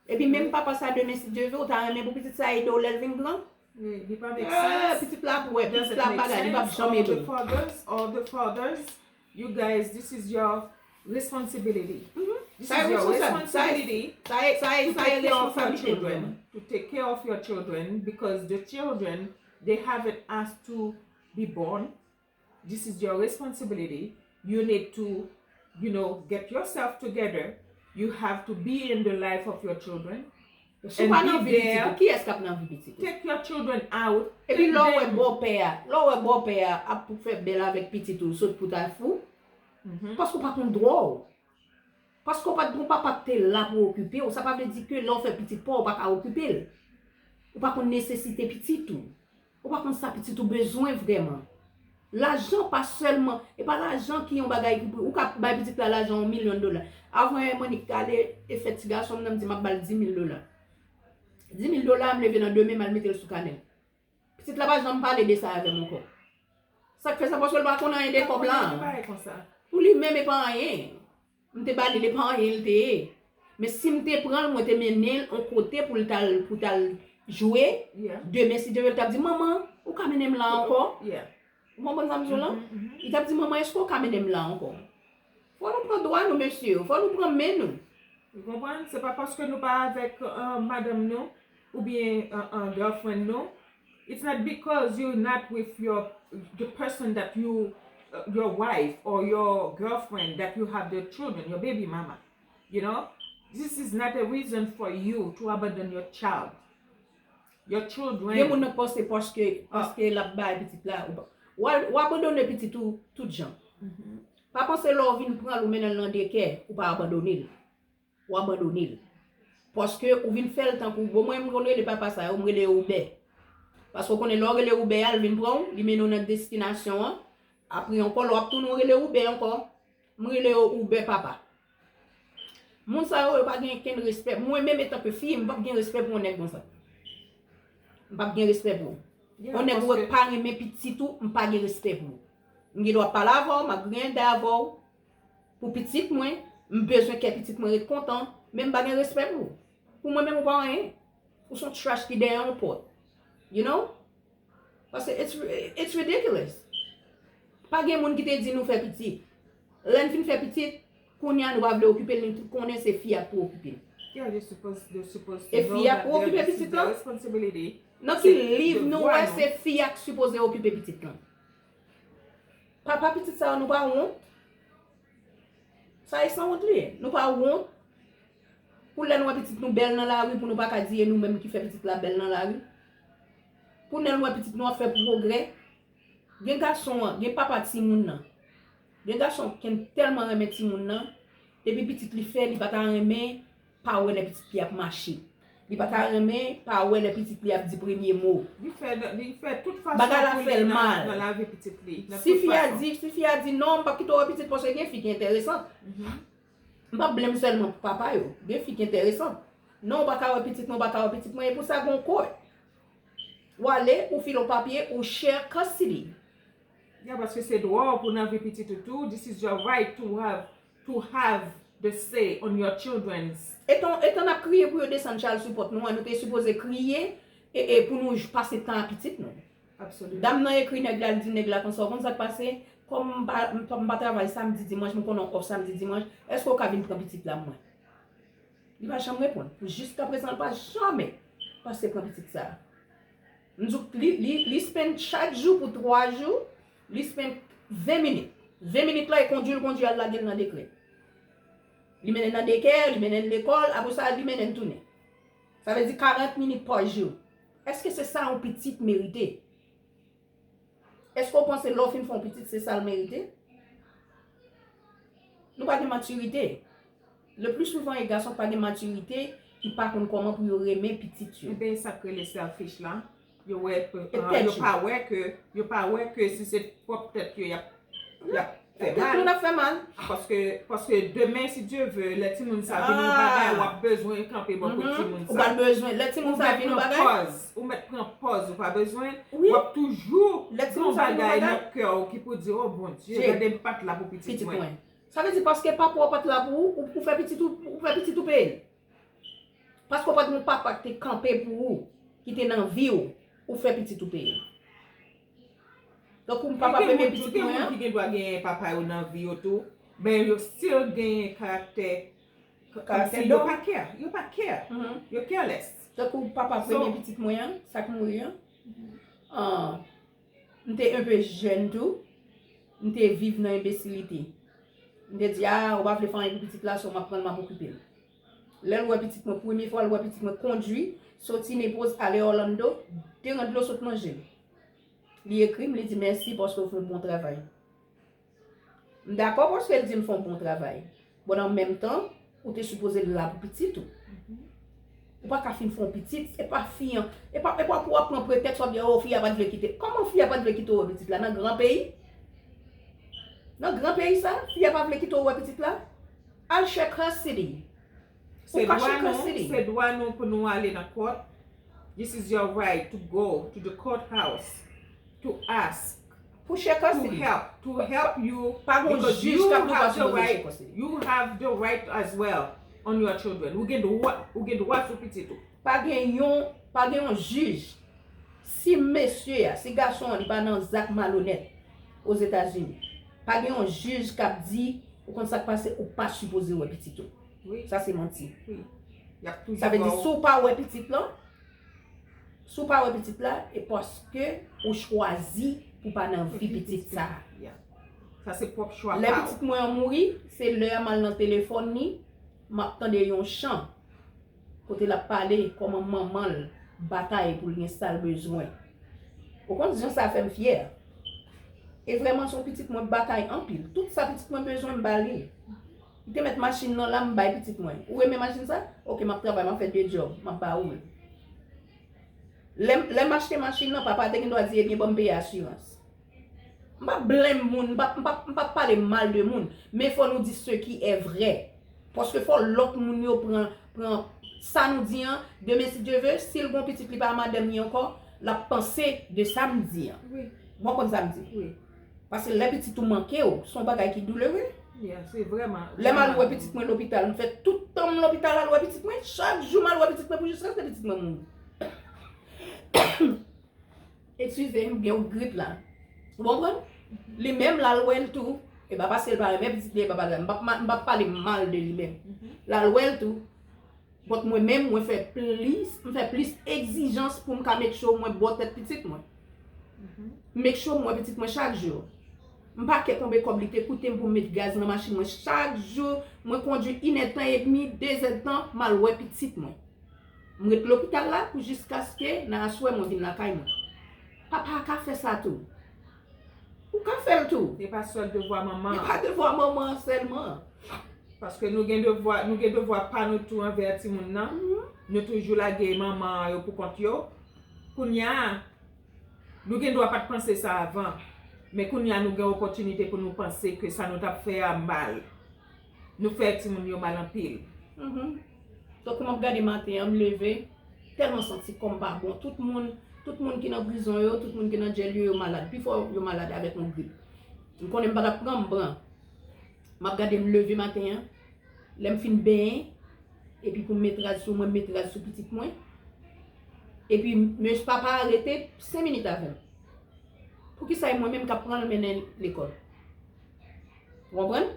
Epi menm papa sa demen, si Dye ve, ou ta renmen pou pitit sa ede w lè l vin gran? Li pa make Ah, sense. Pitit la ap wè, Doesn't pitit la ap make bagay, li p ap sense. janm All ede the w. Fathers, all the fathers, you guys, this is your responsibility. This Sa is e your responsab-, sa e, responsibility sa e, sa e, to sa e take care of your responsablite children, vrèman. To take care of your children, because the children, they haven't asked to be born. This is your responsibility. You need to, you know, get yourself together. You have to be in the life of your children. Si w pa nan vi pitit ou, kiyès k ap nan vi pitit ou? Take your children out. Epi lè w wè Take them. Bòpè a, lè w wè bòpè a ap fè bèl avèk pitit ou, sot pou ta fou. Paske w pa konn dwa w. Paske w pa t gon papa k te la pou okipe w. Sa pa vle di ke lè w fè pitit pa w, ou pa ka okipe l. Ou pa konn nesesite pitit ou. Ou pa konn sa pitit ou bezwen vrèman. Lajan pa sèlman, e pa lajan ki yon bagay ki pou, ou ka bay pitit la lajan yon milyon dola. Avan yè Monique t ale e fè ti gason m nan, m di m ap ba l di mil dola. Di mil dola, m leve nan demen, m al mete l sou kanè. Pitit la pa janm pale de sa avè m ankò. Sa k fè sa? Paske l pa konn anyen de kòb la. Li pa konsa. Pou li menm, e pa anyen. M te ba li, e pa anyen l te ye. Men si m te pran l, mwen te mennen l yon kote pou l t al, pou t al jwe. Yeah. Demen, si Dye vle, l t ap di, manman, ou ka mennen m la ankò? Yeah. Ou konprann sa m di w lan? Mhm, mhm. Li t ap di, manman, èske w ka mennen m la ankò? Fò nou pran dwa nou, mesye. Fò nou pran men nou. Ou konprann? Se pa paske nou pa avèk uh, madanm nou oubyen uh, uh, girlfriend nou. It's not because you're not with your the person that you uh, your wife or your girlfriend that you have the children, your baby mama. You know, this is not a reason for you to abandon your child. Your children. Gen moun nan panse paske, paske l ap bay pitit la, ou pa, w a, w abandone pitit ou tout jan. Pa panse lè w vin pran l, ou mennen l nan dekè, ou pa abandone l. Ou abandone l. Paske ou vin fè l tankou, bon, mwen, m konn rele papa sa yo, m rele yo Oubè. Paske w konnen lè w rele Oubè a, l vin pran w, li mennen w nan destinasyon an. Apre ankò, lè w ap tounen, w rele Oubè ankò. M rele yo Oubè papa. Moun sa yo, yo pa gen kenn respè. Mwen menm, etanke fi, m p ap gen respè pou yon nèg konsa. M p ap gen respè pou ou. Yon nèg ou wè k pa renmen pitit ou, m pa gen respè pou ou. M gen dwa pale avè w, m ap griyen dèyè avè w. Pou pitit mwen, m bezwen kè pitit mwen ret kontan, men m pa gen respè pou ou. Pou mwen menm ou pa anyen. Ou se yon trash ki dèyè yon pòt. You know? Paske it's, it's ridiculous. Pa gen moun ki te di nou fè pitit. Lè n fin fè pitit, kounye a nou pa vle okipe l, nou tout konnen se fi a k pou okipe l. E fi a pou okipe pitit lan? Nan ki liv nou wè se fi a k sipoze okipe pitit lan? Papa pitit sa yo, nou pa wont? Sa e sanwont li ye. Nou pa wont? Pou lè n wè pitit nou bèl nan lari, pou nou pa ka di e nou menm ki fè pitit la bèl nan lari? Pou lè n wè pitit nou ap fè pwogrè? Gen gason an, gen papa timoun nan. Gen gason ki tèlman renmen timoun nan, depi pitit li fè, li pa ta renmen pa wè lè pitit li ap mache. Li pa ta renmen pa wè lè pitit li ap di premye mo. Li fè, li fè tout fason pou li nan, nan lavi pitit li. Si fi a di, si fi a di non, m p ap kite w wè pitit paske gen fi ki enteresan. M p ap blame sèlman pou papa yo. Gen fi ki enteresan. Non, ou pa ka wè pitit mwen, ou pa ka wè pitit mwen. E pou sa, gon kot. W ale, ou file yon papye, ou share custody. Ya, paske se dwa w pou nan vi pitit ou tou. This is your right to have, to have the say on your children's. Etan, etan n ap kriye pou yo desann child support nou an, nou te sipoze kriye e, e pou nou j-, pase tan a pitit nou. Absolument. Dam nan ekri nèg la, li di nèg la konsa, ou konn sa k pase? Kòm m pa, m pa, m pa travay samdi, dimanch, m konnen w off samdi, dimanch, èske w ka vin pran pitit la mwen? Li pa janm reponn. Pou jiskaprezan, li pa janm pase pran pitit sa a. M di w, li, li, li spend chak jou pou twa jou, li spend ven minit. Ven minit la, e kondui l kondui al lage l nan dekrè. Li mennen l nan daycare, li mennen l lekòl, apre sa, li mennen l tounen. Sa vle di karant minit pa jou. Èske se sa yon pitit merite? Èske w panse lè w fin fè yon pitit, se sa l merite? Nou pa gen matirite. Le pli souvan, e gason k pa gen matirite, ki pa konn kòman pou yo renmen pitit yo. Ebyen, e sa k rele selfish la. Yo wè, ah, yo pa wè ke, yo pa wè ke si se pwòp tèt yo y ap, y ap fè mal. Tout moun ap fè mal. Paske, paske demen, si Dye ve, lè timoun sa vin yon bagay, w ap bezwen kanpe bò kote timoun sa. Ou pral bezwen, lè timoun sa vin yon bagay. Ou mèt pran pòz, ou mèt pran pòz, ou pa bezwen. Wi. W ap toujou gen yon bagay nan kè w ki pou di, "O Bondye, gade m pa t la pou pitit mwen." Sa vle di paske papa w pa t la pou ou, ou, ou fè pitit ou, ou fè pitit ou peye l. Paske w pa t gen yon papa ki te kanpe pou ou, ki te nan vi w, ou fè pitit ou peye l. Tankou m papa premye pitit mwen an. Gen moun ki gen dwa gen papa yo nan vi yo tou, men yo still gen karaktè, karaktè yo pa care, yo pa care, yo careless. Tankou papa premye pitit mwen an, sa k mouri an, ah, m te enpe jèn tou, m te viv nan enbesilite. M te di, "A, ou pa vle fè anyen pou pitit la, so m ap pran l, m ap okipe l." Lè l wè pitit mwen, premye fwa l wè pitit mwen kondui, soti Naples ale Orlando, te rann dlo sot nan je l. Li ekri m, li di, "Mèsi paske w fè yon bon travay." M dakò paske l di m fè yon bon travay. Bon, an menm tan, ou te sipoze la pou pitit ou. Ou pa ka fin fè yon pitit, se pa fi an. E pa, e pa pou w ap pran pretèks, w ap di, "O, fi a pa t vle kite." Kòman fi a pa t vle kite w wè pitit la? Nan gran peyi? Nan gran peyi sa, fi a pa vle kite w wè pitit la? Al share custody. Ou ka share custody. Se dwa nou pou nou ale nan court. This is your right to go to the courthouse to ask, pou share custody, to help, to help you, pa gon jij k ap di w pa sipoze share custody. You have the right as well on your children. Ou gen dwa, ou gen dwa sou pitit ou. Pa gen yon, pa gen yon jij. Si mesye a, si gason an, li pa nan zak malonèt Ozetazini, pa gen yon jij k ap di, ou konn sa k pase, ou pa sipoze wè pitit ou. Wi. Sa se manti. Wi. Y ap toujou ba w. Sa vle di, si w pa wè pitit lan, si w pa wè pitit la, e paske ou chwazi pou pa nan vi pitit sa a. Sa se pwòp chwa pa w. Lè pitit mwen an mouri, se lè a m al nan telefòn li, m ap tande yon chan kote l ap pale kòman manman l batay pou l gen sa l bezwen. Ou konn jan sa fè m fyè. E vrèman, se yon pitit mwen batay anpil. Tout sa pitit mwen bezwen, m ba li. Li te mèt machin nan la, m bay pitit mwen. Ou renmen machin sa? Oke, m ap travay, m ap fè de djòb, m ap ba ou l. Lè, lè m achte machin nan, papa te gen dwa di, "Ebyen, ban m peye asirans." M p ap blame moun, m p ap, m p ap, m p ap pale mal de moun, men fò nou di ce qui est vrai. Paske fò lòt moun yo pran, pran sa nou di an, demen si Dye ve, si l gon pitit li pa madanm li ankò, L ap panse de sa m di an. Wi. Ou konprann sa m di? Wi. Paske lè pitit ou manke w, se yon bagay ki doulere. Yeah, se vrèman. Lè m al wè pitit mwen lopital, m fè tout tan m lopital al wè pitit mwen. Chak jou m al wè pitit mwen pou jiskaske pitit mwen mouri. Eskize, m gen yon grip la. Ou konprann? Li menm l al wè l tou. E pa paske l pa renmen pitit li, e pa paske m p ap pale mal de li menm. L al wè l tou. But mwen menm, mwen fè plis, m fè plis egzijans pou m ka make sure mwen bwè tèt pitit mwen. Make sure mwen pitit mwen chak jou. M pa kè konbe kòb li te koute m pou m met gaz nan machin mwen chak jou. Mwen kondwi inèdtan edmi, dezèdtan, m al wè pitit mwen. M ret lopital la pou jiskaske nan aswè mwen vin lakay mwen. Papa a ka fè sa tou. Ou ka fè l tou. E pa sèl devwa manman. E pa devwa manman an sèlman. Paske nou gen devwa, nou gen devwa pa nou tou anvè timoun nan. Nou toujou lage manman an yo pou kont yo. Kounye a, nou gen dwa pa t panse sa avan. Men kounye a nou gen opòtinite pou nou panse ke sa nou t ap fè a mal. Nou fè timoun yo mal anpil. Tankou m ap gade maten an, m leve, tèlman santi kò m pa bon. Tout moun, tout moun ki nan prizon yo, tout moun ki nan djèl yo, yo malad. Pifò yo malad avèk yon grip. M konnen m pa t ap pran, m pran. M ap gade m leve maten an, lè m fin benyen, epi pou m met rad sou mwen, m met rad sou pitit mwen. Epi mesye papa a rete senk minit avè m. Poukisa e mwen menm k ap pran l mennen l lekòl? Ou konprann?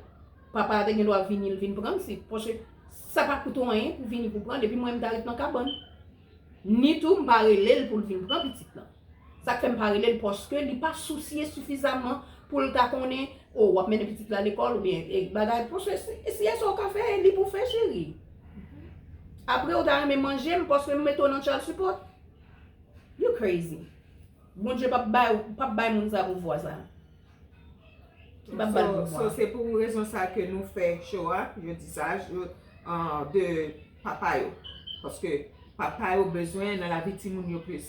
Papa a te gen dwa vini, l vin pran l, si, paske sa pa koute w anyen pou vini pou pran l, epi mwen m ta ret nan kabann. Ni tou m pa rele l pou l vin pran pitit lan. Sa k fè m pa rele l, paske li pa sousye sifizaman pou l ta konnen, o, w ap mennen pitit la lekòl oubyen e bagay, paske si, si e sa w ka fè, e li pou fè, cheri. Apre ou ta renmen manje m paske m mete w nan child support? You crazy. Bondye p ap bay, p ap bay moun sa pouvwa sa. Li p ap ba l So, so pouvwa. Se pou rezon sa ke nou fè show a, jodi sa, jou, ah, de papa yo. Paske papa yo bezwen nan lavi timoun yo plis.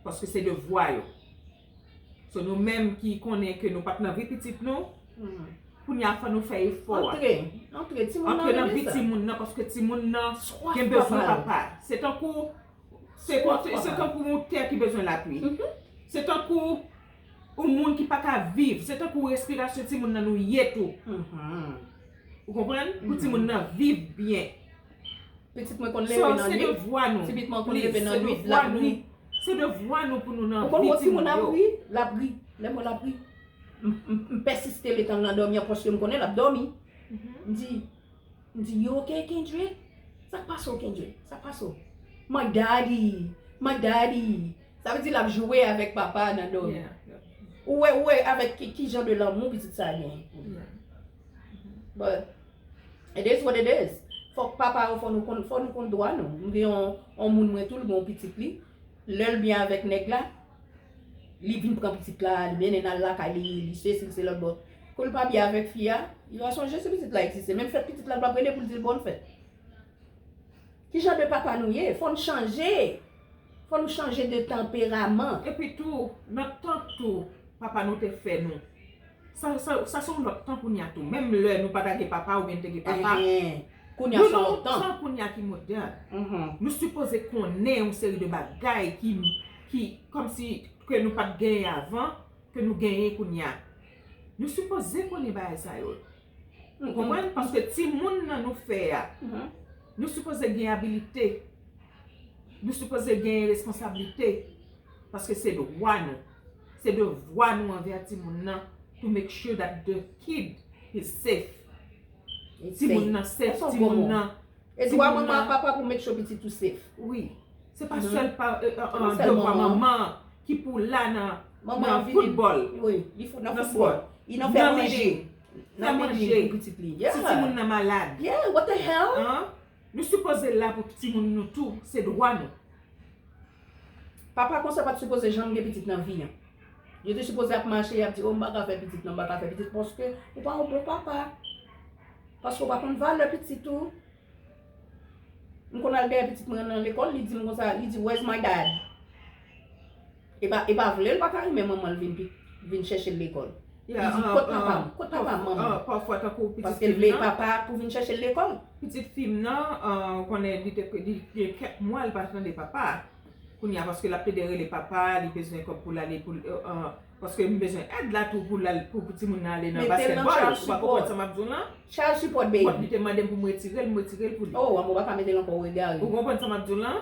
Paske se devwa yo. So nou menm ki konnen ke nou pa t nan vi pitit nou, kounye a fò nou fè efò a. Antre, antre, timoun nan Antre nan renmen vi sa. Timoun nan, paske timoun nan Swaf gen bezwen papa l. Papa. Se tankou se Swaf kon- se papa. Tankou yon tè ki bezwen lapli. Se tankou yon moun ki pa ka viv. Se tankou respirasyon timoun nan nou ye tou. Mhm. Ou konprann? Pou timoun nan viv byen. Pitit mwen konn So, leve nan se nwit. devwa nou. Ti pitit mwen konn Please, leve nan se nwit, l devwa ap nou. ri. Se devwa nou pou nou Ou nan konn vi wè timoun timoun ap yo. Ri, l ap ri. Lè m wè l ap ri, m, m, m pèsiste letan l nan dòmi an paske m konnen l ap dòmi. M di, m di, "You okay, Kendrick? Sa k pase w, Kendrick? Sa k pase w?" "My daddy, my daddy." Sa vle di l ap jwe avèk papa nan dòmi. Yeah. Ou wè, ou wè avèk ki, ki jan de lanmou pitit sa genyen. Yeah. But it is what it is. Fòk papa yo, fò nou konn, fò nou konn dwa nou. M gen yon, yon moun mwen tou, l gen yon pitit li. Lè l byen avèk nèg la, li vin pran pitit la, li mennen l al lakay li, li sesi, li se lòt bò. Kou l pa byen avèk fi a, li va sonje si pitit la egziste. Menm fèt pitit la, l p ap rele pou l di l bòn fèt. Ki jan de papa nou ye? Fò n chanje. Fò nou chanje de tanperaman. Epi tou, nan tan tou, papa nou te fè nou. Sa, sa, sa se yon lòt tan kounye a tou. Menm lè nou pa ta gen papa oubyen n te gen papa. Enhen. Kounye a se yon lòt tan. Tan kounye a ki modèn. Mhm. Nou sipoze konnen yon seri de bagay ki, ki kòmsi ke nou pa t genyen avan, ke nou genyen kounye a. Nou sipoze konnen bagay sa yo. Ou konprann? Paske timoun nan nou fè a, nou sipoze gen abilite. Nou sipoze gen responsablite. Paske se dwa nou. Se devwa nou anvè timoun nan to make sure that the kid is safe. Timoun nan safe, timoun nan. E dwa manman ak papa pou make sure pitit ou safe. Wi. Se pa sèl pa, euh, euh, devwa manman ki pou la nan, nan foutbòl. Wi, li fout nan foutbòl. Li nan fè manje. Nan manje pou pitit li. Yeah. Si timoun nan malad. Yeah, what the hell? Hein? Nou sipoze la pou timoun nou tou, se dwa nou. Papa konsa pa t sipoze janm gen pitit nan vi an. Yo te sipoze ap mache, y ap di, "Oh, m pa ka fè pitit, non, m pa ka fè pitit," paske ou pa yon bon papa. Paske ou pa konn valè pitit ou. M konn al dèyè pitit mwen nan lekòl, li di m konsa, li di, "Where's my dad?" E pa, e pa vle l pa ka renmen manman l vin pi, vin chèche l lekòl. Li di, "Kot papa m? Kot papa m, manman m?" Pafwa tankou pitit Paske l vle papa pou vin chèche l lekòl. Pitit fi m nan, euh, ou konnen li te, li gen kèk mwa l pa tande papa. Kounye a, paske l ap plede rele papa, li bezwen kòb pou l ale, pou l, euh, euh, paske m bezwen èd la tou pou l al, pou, pou timoun nan ale nan basketball. Ou pa konprann sa m ap di w lan? Child support, baby. But li te mande m pou m retire l, m retire l pou li. Oh, ou pa ka mete l ankò, ou egare. Ou konprann sa m ap di w lan?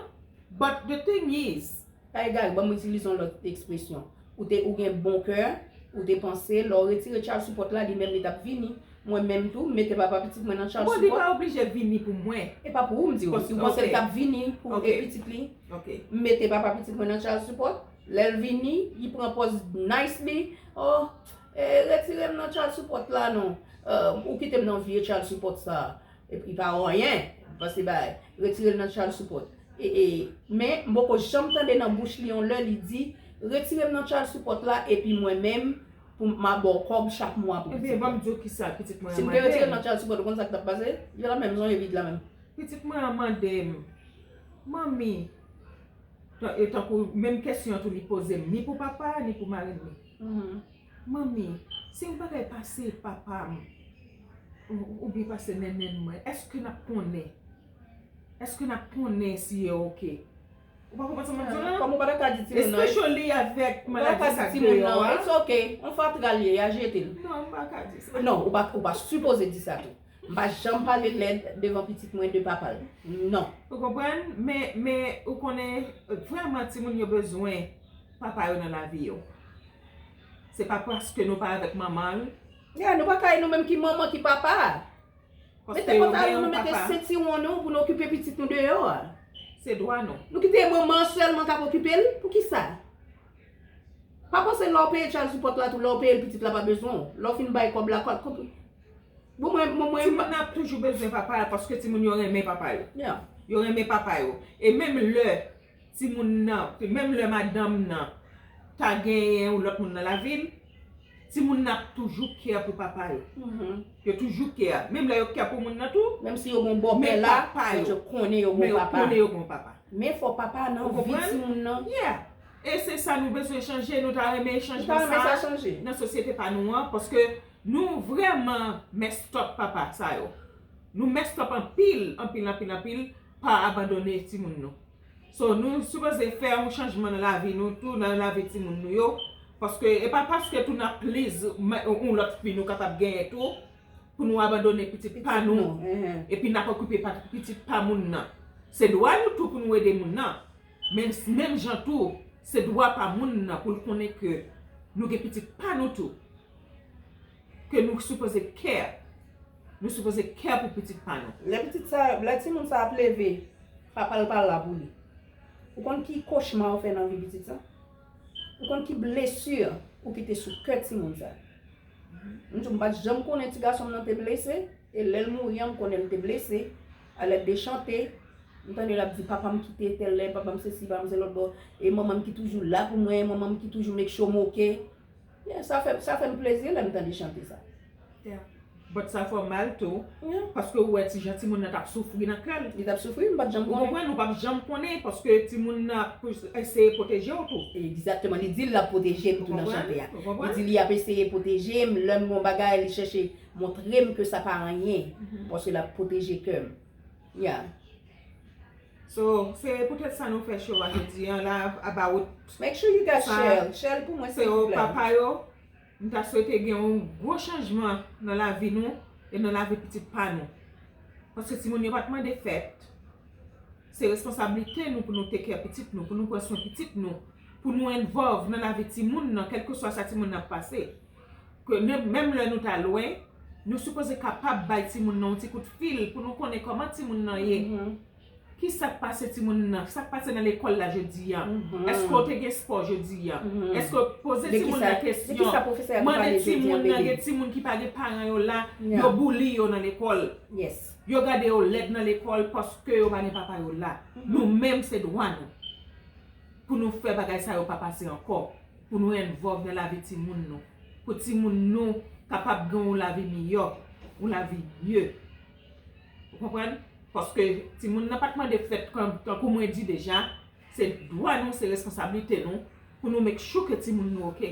But the thing is, pa egare, ban m itilize yon lòt ekspresyon. Ou te, ou gen bon kè, ou te panse, lè w retire child support la, li menm li t ap vini. Mwen menm tou, m mete papa pitit mwen nan child support. Bon, li pa oblije vini pou mwen. E pa pou ou, m di w. Si w panse l t ap vini pou e pitit li, m mete papa pitit mwen nan child support. Lè l vini, li pran pòz nice li. Oh, eh, retire m nan child support la non. Eh, ou kite m nan vye child support sa. Epi pa anyen. Pase bay. Retire l nan child support. E, e, men, m poko janm tande nan bouch li yon lè li di, retire m nan child support la, epi mwen menm, pou m a ba w kòb chak mwa pou pitit la. Ebyen, ban m di w kisa pitit mwen an mande m. Si m te retire l nan child support, ou konn sa k t ap pase? Li t ap menm zonje vit la menm. Pitit mwen an mande m, manmi, tan-, e tankou menm kesyon an tou li poze m, ni pou papa, ni pou marenn li. Manmi, si yon bagay pase papa m, ou, oubyen pase nènèn mwen, èske n ap konnen? Èske n ap konnen si yo oke? Ou pa konprann sa m ap di w lan? Kòm ou pa ta ka di timoun nan, especially avèk maladi sa k deyò a. It's ok. On fatra l ye, a jete l. Non, m pa ka di sa. Non, ou pa, ou pa sipoze di sa tou. M pa janm pale lèd devan pitit mwen de papa l. Non. Ou konprann? Men, men, ou konnen, vrèman, timoun yo bezwen papa yo nan lavi yo. Se pa paske nou pa avèk manman l. Ya, nou pa ka, e nou menm ki manman, ki papa. Mete pantalon nou, mete sentiwon nou pou nou okipe pitit nou deyò a. Se dwa nou. Nou kite manman an sèlman k ap okipe l? Poukisa? Pa panse lè w peye child support la tou, lè w peye l, pitit la pa bezwen w. Lè w fin bay kòb la, kòb, kòb. Bon, mwen, mwen, mwen. Timoun nan ap toujou bezwen papa yo paske timoun yo renmen papa yo. Ya. Yo renmen papa yo. E menm lè timoun nan, menm lè madanm nan ta genyen yon lòt moun nan lavi l, timoun nan ap toujou care pou papa yo. Yo toujou care. Menm lè yo care pou moun nan tou, menm si yo gen yon bòpè la, men yo konnen yo gen yon papa. Men fò papa a nan vi timoun nan. Yeah. E se sa nou bezwen chanje, nou ta renmen chanjman sa nan sosyete pa nou an, paske nou vrèman messed up papa sa yo. Nou messed up anpil, anpil, anpil, anpil, pa abandone timoun nou. So, nou sipoze fè yon chanjman nan lavi nou tou, nan lavi timoun nou yo. Paske, e pa paske tou n ap please yon lòt fi nou kapab genyen tou, pou nou abandone pitit pa nou, epi n ap okipe pitit pa moun nan. Se dwa nou tou pou nou ede moun nan. Men, menm jan tou, se dwa pa moun nan pou l konnen ke nou gen pitit pa nou tou. Ke nou sipoze care. Nou sipoze care pou pitit pa nou. Lè pitit sa, lè timoun sa ap leve, papa l pa la pou li. Ou konn ki kochma ou fè nan vi pitit sa? Ou konn ki blesi ou kite sou kè timoun sa? M di w, m pa t janm konnen ti gason m nan te blese, e lè l mouri an, m konnen l te blese, alèd de chante, m tande l ap di, papa m kite tèl lè, papa m sesi, papa m se lòt bò, e manman m ki toujou la pou mwen, manman m ki toujou make sure m oke. Yeah, sa fè, sa fè m plezi lè m tande chante sa. Yeah. But sa fè w mal tou, paske ou wè ti jan timoun nan t ap soufri nan kè l. Li t ap soufri, m pa t janm konnen. Ou konprann, ou p ap janm konnen, paske timoun nan ap eseye pwoteje w tou. Egzakteman, li di l ap pwoteje m tou nan chante a. Ou konprann? Li di li ap eseye pwoteje m, lè m gon bagay, li chèche montre m ke sa pa anyen, paske l ap pwoteje kè m. Yeah. So, se poutèt sa nou fè show a jodi an la, about. Make sure you got Shell. Shell pou mwen, silvouplè. Papa yo, m ta swete gen yon gwo chanjman nan lavi nou e nan lavi pitit pa nou. Paske timoun yo pa t mande fèt. Se responsablite nou pou nou take care pitit nou, pou nou pran swen pitit nou, pou nou involve nan lavi timoun nan, kèlkeswa sa timoun nan ap pase. Ke menm, menm lè nou ta lwen, nou sipoze kapab bay timoun nan yon ti kout fil pou nou konnen kòman timoun nan ye. Ki sa k pase timoun nan? Sa k pase nan lekòl la jodi a? Èske w te gen spò jodi a? Èske w poze timoun nan kesyon? Mande timoun nan, gen timoun ki pa gen paran yo la, yo bully yo nan lekòl. Yo gade yo lèd nan lekòl paske yo pa gen papa yo la. Nou menm se dwa nou pou nou fè bagay sa yo pa pase ankò, pou nou involve nan lavi timoun nou, pou timoun nou kapab gen yon lavi miyò, yon lavi mye. Ou konprann? Paske timoun nan pa t mande fèt, tan, tankou mwen di deja, se dwa nou, se responsablite nou pou nou make sure ke timoun nou oke.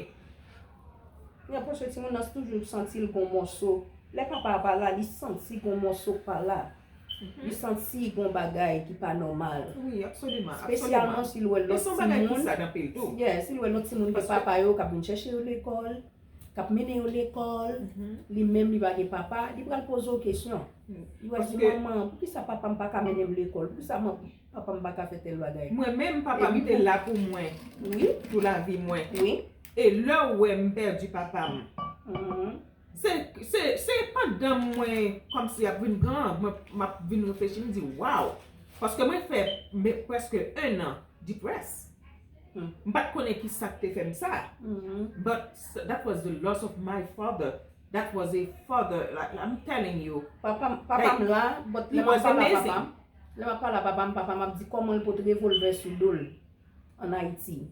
Nan pwosè timoun nan toujou santi l gon mòso. Lè papa a pa la, li santi gon mòso k pa la. Li santi gon bagay ki pa nòmal. Wi, absoliman. Espesyalman si l wè lòt timoun. Sa anpil tou. Yeah, si l wè lòt timoun ke papa yo k ap vin chèche yo lekòl, k ap mennen yo lekòl, li menm li pa gen papa, li pral poze w kesyon. Li pral di, manman, poukisa papa m pa ka mennen m lekòl? Poukisa papa m pa ka fè tèl bagay? Mwen menm, papa m te la pou mwen. Wi. Pou lavi mwen. Wi. E lè w wè m pèdi papa m. Se, se, se pandan mwen kòmsi ap vin gran, mwen, m ap vin reflechi, m di, wow! Paske mwen fè prèske en an depressed. M pa t konnen ki sa k te fè m sa. But that was the loss of my father. That was a father, like, I'm telling you. Papa m la, but lè m ap pale a papa m, lè m ap pale a papa m, papa m ap di kòman l pot revolvè sou do l ann Ayiti.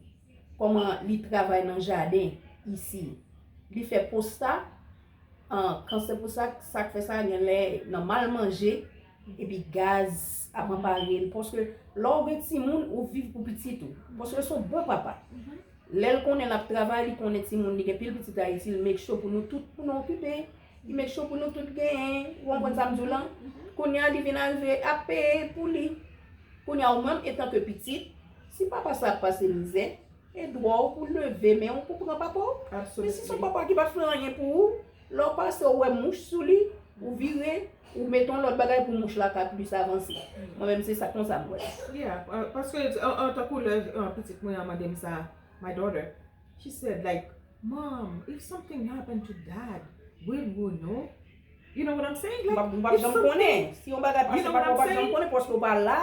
Kòman li travay nan jaden isi. Li fè pwosta, an, kansè pwosta, sa k fè sa, genlè nan mal manje, epi gaz ap anpare l. Paske lè w gen timoun, ou viv pou pitit ou. Paske se yon bon papa. Lè l konnen l ap travay, li konnen timoun, li gen pil pitit Ayiti, l make sure pou nou tout, pou nou okipe. Li make sure pou nou tout genyen. Ou konprann sa m di w lan? Kounye a, li vin arive ap peye pou li. Kounye a, ou menm, etanke pitit, si papa sa ap pase mizè, e dwa w pou leve men w pou pran papa w. Men si se yon papa ki pa t fè anyen pou ou, lè w pase, ou wè mouch sou li, ou vire, ou mete yon lòt bagay pou mouch la ka plis avanse. Mwen menm, se sa konsa m wè. Yeah, paske an, an tankou lè an pitit mwen an mande m sa, my daughter, she said, like, Mom, if something happened to dad, will you know? You know what I'm saying? Like, ou p ap janm konnen. Si yon bagay pase papa, ou p ap janm konnen paske ou pa la.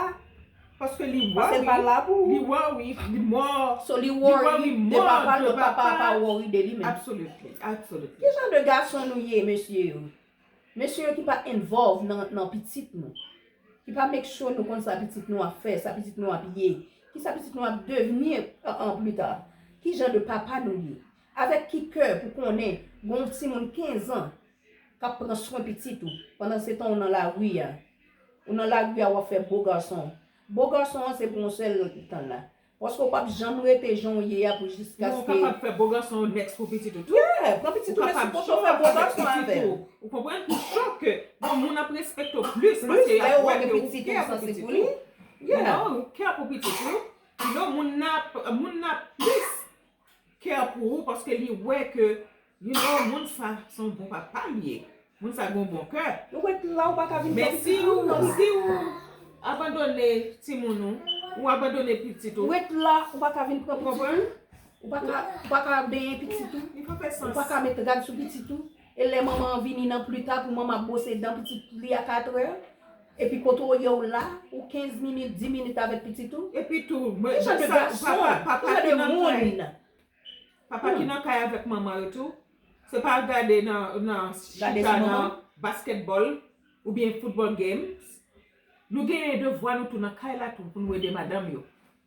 Paske li worry, li worry, li more. So li worry de papa, lòt papa a pa worry de li menm. Absolutely, absolutely. Ki jan de gason nou ye, mesye yo? Mesye yo ki pa involve nan, nan pitit nou. Ki pa make sure nou konn sa pitit nou ap fè, sa pitit nou ap ye, ki sa pitit nou ap devni an, an pli ta. Ki jan de papa nou ye? Avèk ki kè pou konnen gen yon timoun kenz an k ap pran swen pitit ou, pandan se tan ou nan lari a. Ou nan lari a, w ap fè bo gason. Bo gason an se pou yon sèl tan la. Paske w p ap janm rete jan w ye a pou jiskaske. Non, ou kapab fè bo gason w next pou pitit ou tou. Yeah, pran pitit ou, men sipoze w fè bo gason avè l. Ou konprann? Pou sure ke, bon, moun ap respekte w plis paske y ap wè ke ou care pou pitit ou. You know, ou care pou pitit ou. You know, moun nan, moun nan plis care pou ou paske li wè ke, you know, moun sa se yon bon papa li ye. Moun sa gen yon bon kè. Ou ret la, ou pa ka vin pran pitit ou, non. Men si ou, si ou abandone timoun ou, ou abandone pitit ou. Ou ret la, ou pa ka vin pran pitit ou. Ou pa ka, ou pa ka benyen pitit ou. Li pa fè sans. Ou pa ka met rad sou pitit ou. E lè manman an vini nan pli ta pou manman ap bwose dan pitit li a katrè, epi kote w ye w la, ou kenz minit, dis minit avèk pitit ou. Epi tou, mwen, ki jan de gason, ki jan de moun? Papa ki nan kay avèk manman yo tou, se pa gade nan, nan chita nan basketball oubyen football games. Nou genyen devwa nou tou nan kay la tou pou nou ede madanm yo.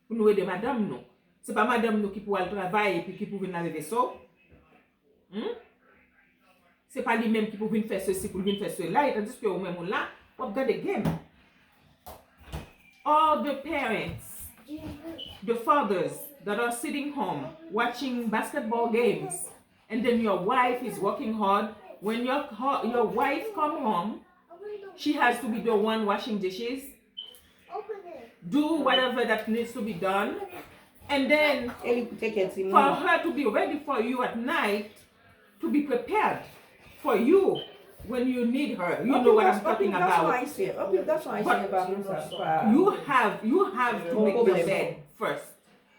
Pou nou ede madanm nou. Se pa madanm nou ki pou al travay epi ki pou vin lave veso. Hmm? Se pa li menm ki pou vin fè sesi, pou l vin fè sela, e tandiske ou menm ou la, w ap gade game. All the parents, the fathers that are sitting home watching basketball games, and then your wife is working hard. When your, your wife come home, she has to be the one washing dishes, do whatever that needs to be done, and then for her to be ready for you at night, to be prepared for you when you need her. You know what I'm talking about. But you have, you have to make your bed first.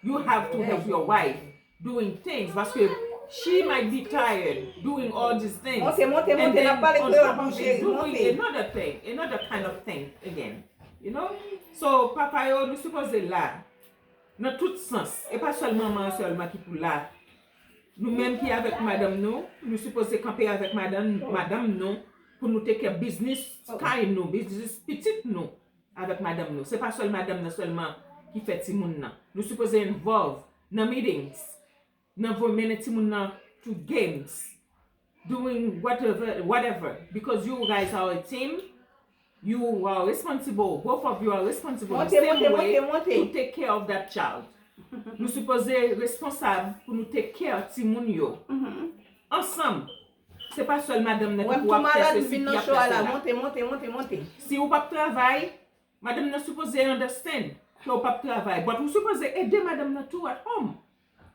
You have to help your wife doing things, paske she might be tired doing all these things. Monte, monte, monte, n ap pale kreyòl pou cheri, monte. Doing another thing, another kind of thing again. You know? So, papa yo, nou sipoze la nan tout sans. E pa sèl manman an sèlman ki pou la. Nou menm ki avèk madanm nou, nou sipoze kanpe avèk madanm, madanm nou pou nou take care business kay nou, business pitit nou avèk madanm nou. Se pa sèl madanm nan sèlman ki fè timoun nan. Nou sipoze involve nan meetings, nan voye mennen timoun nan to games, doing whatever, whatever, because you guys are a team. You are responsible, both of you are responsible the same way to take care of that child. Nou sipoze responsab pou nou take care timoun yo ansanm. Se pa sèl madanm nan ki pou ap fè sesi, ki ap fè sela. Monte, monte, monte, monte. Si ou p ap travay, madanm nan sipoze understand ke ou p ap travay. But ou sipoze ede madanm nan tou at home.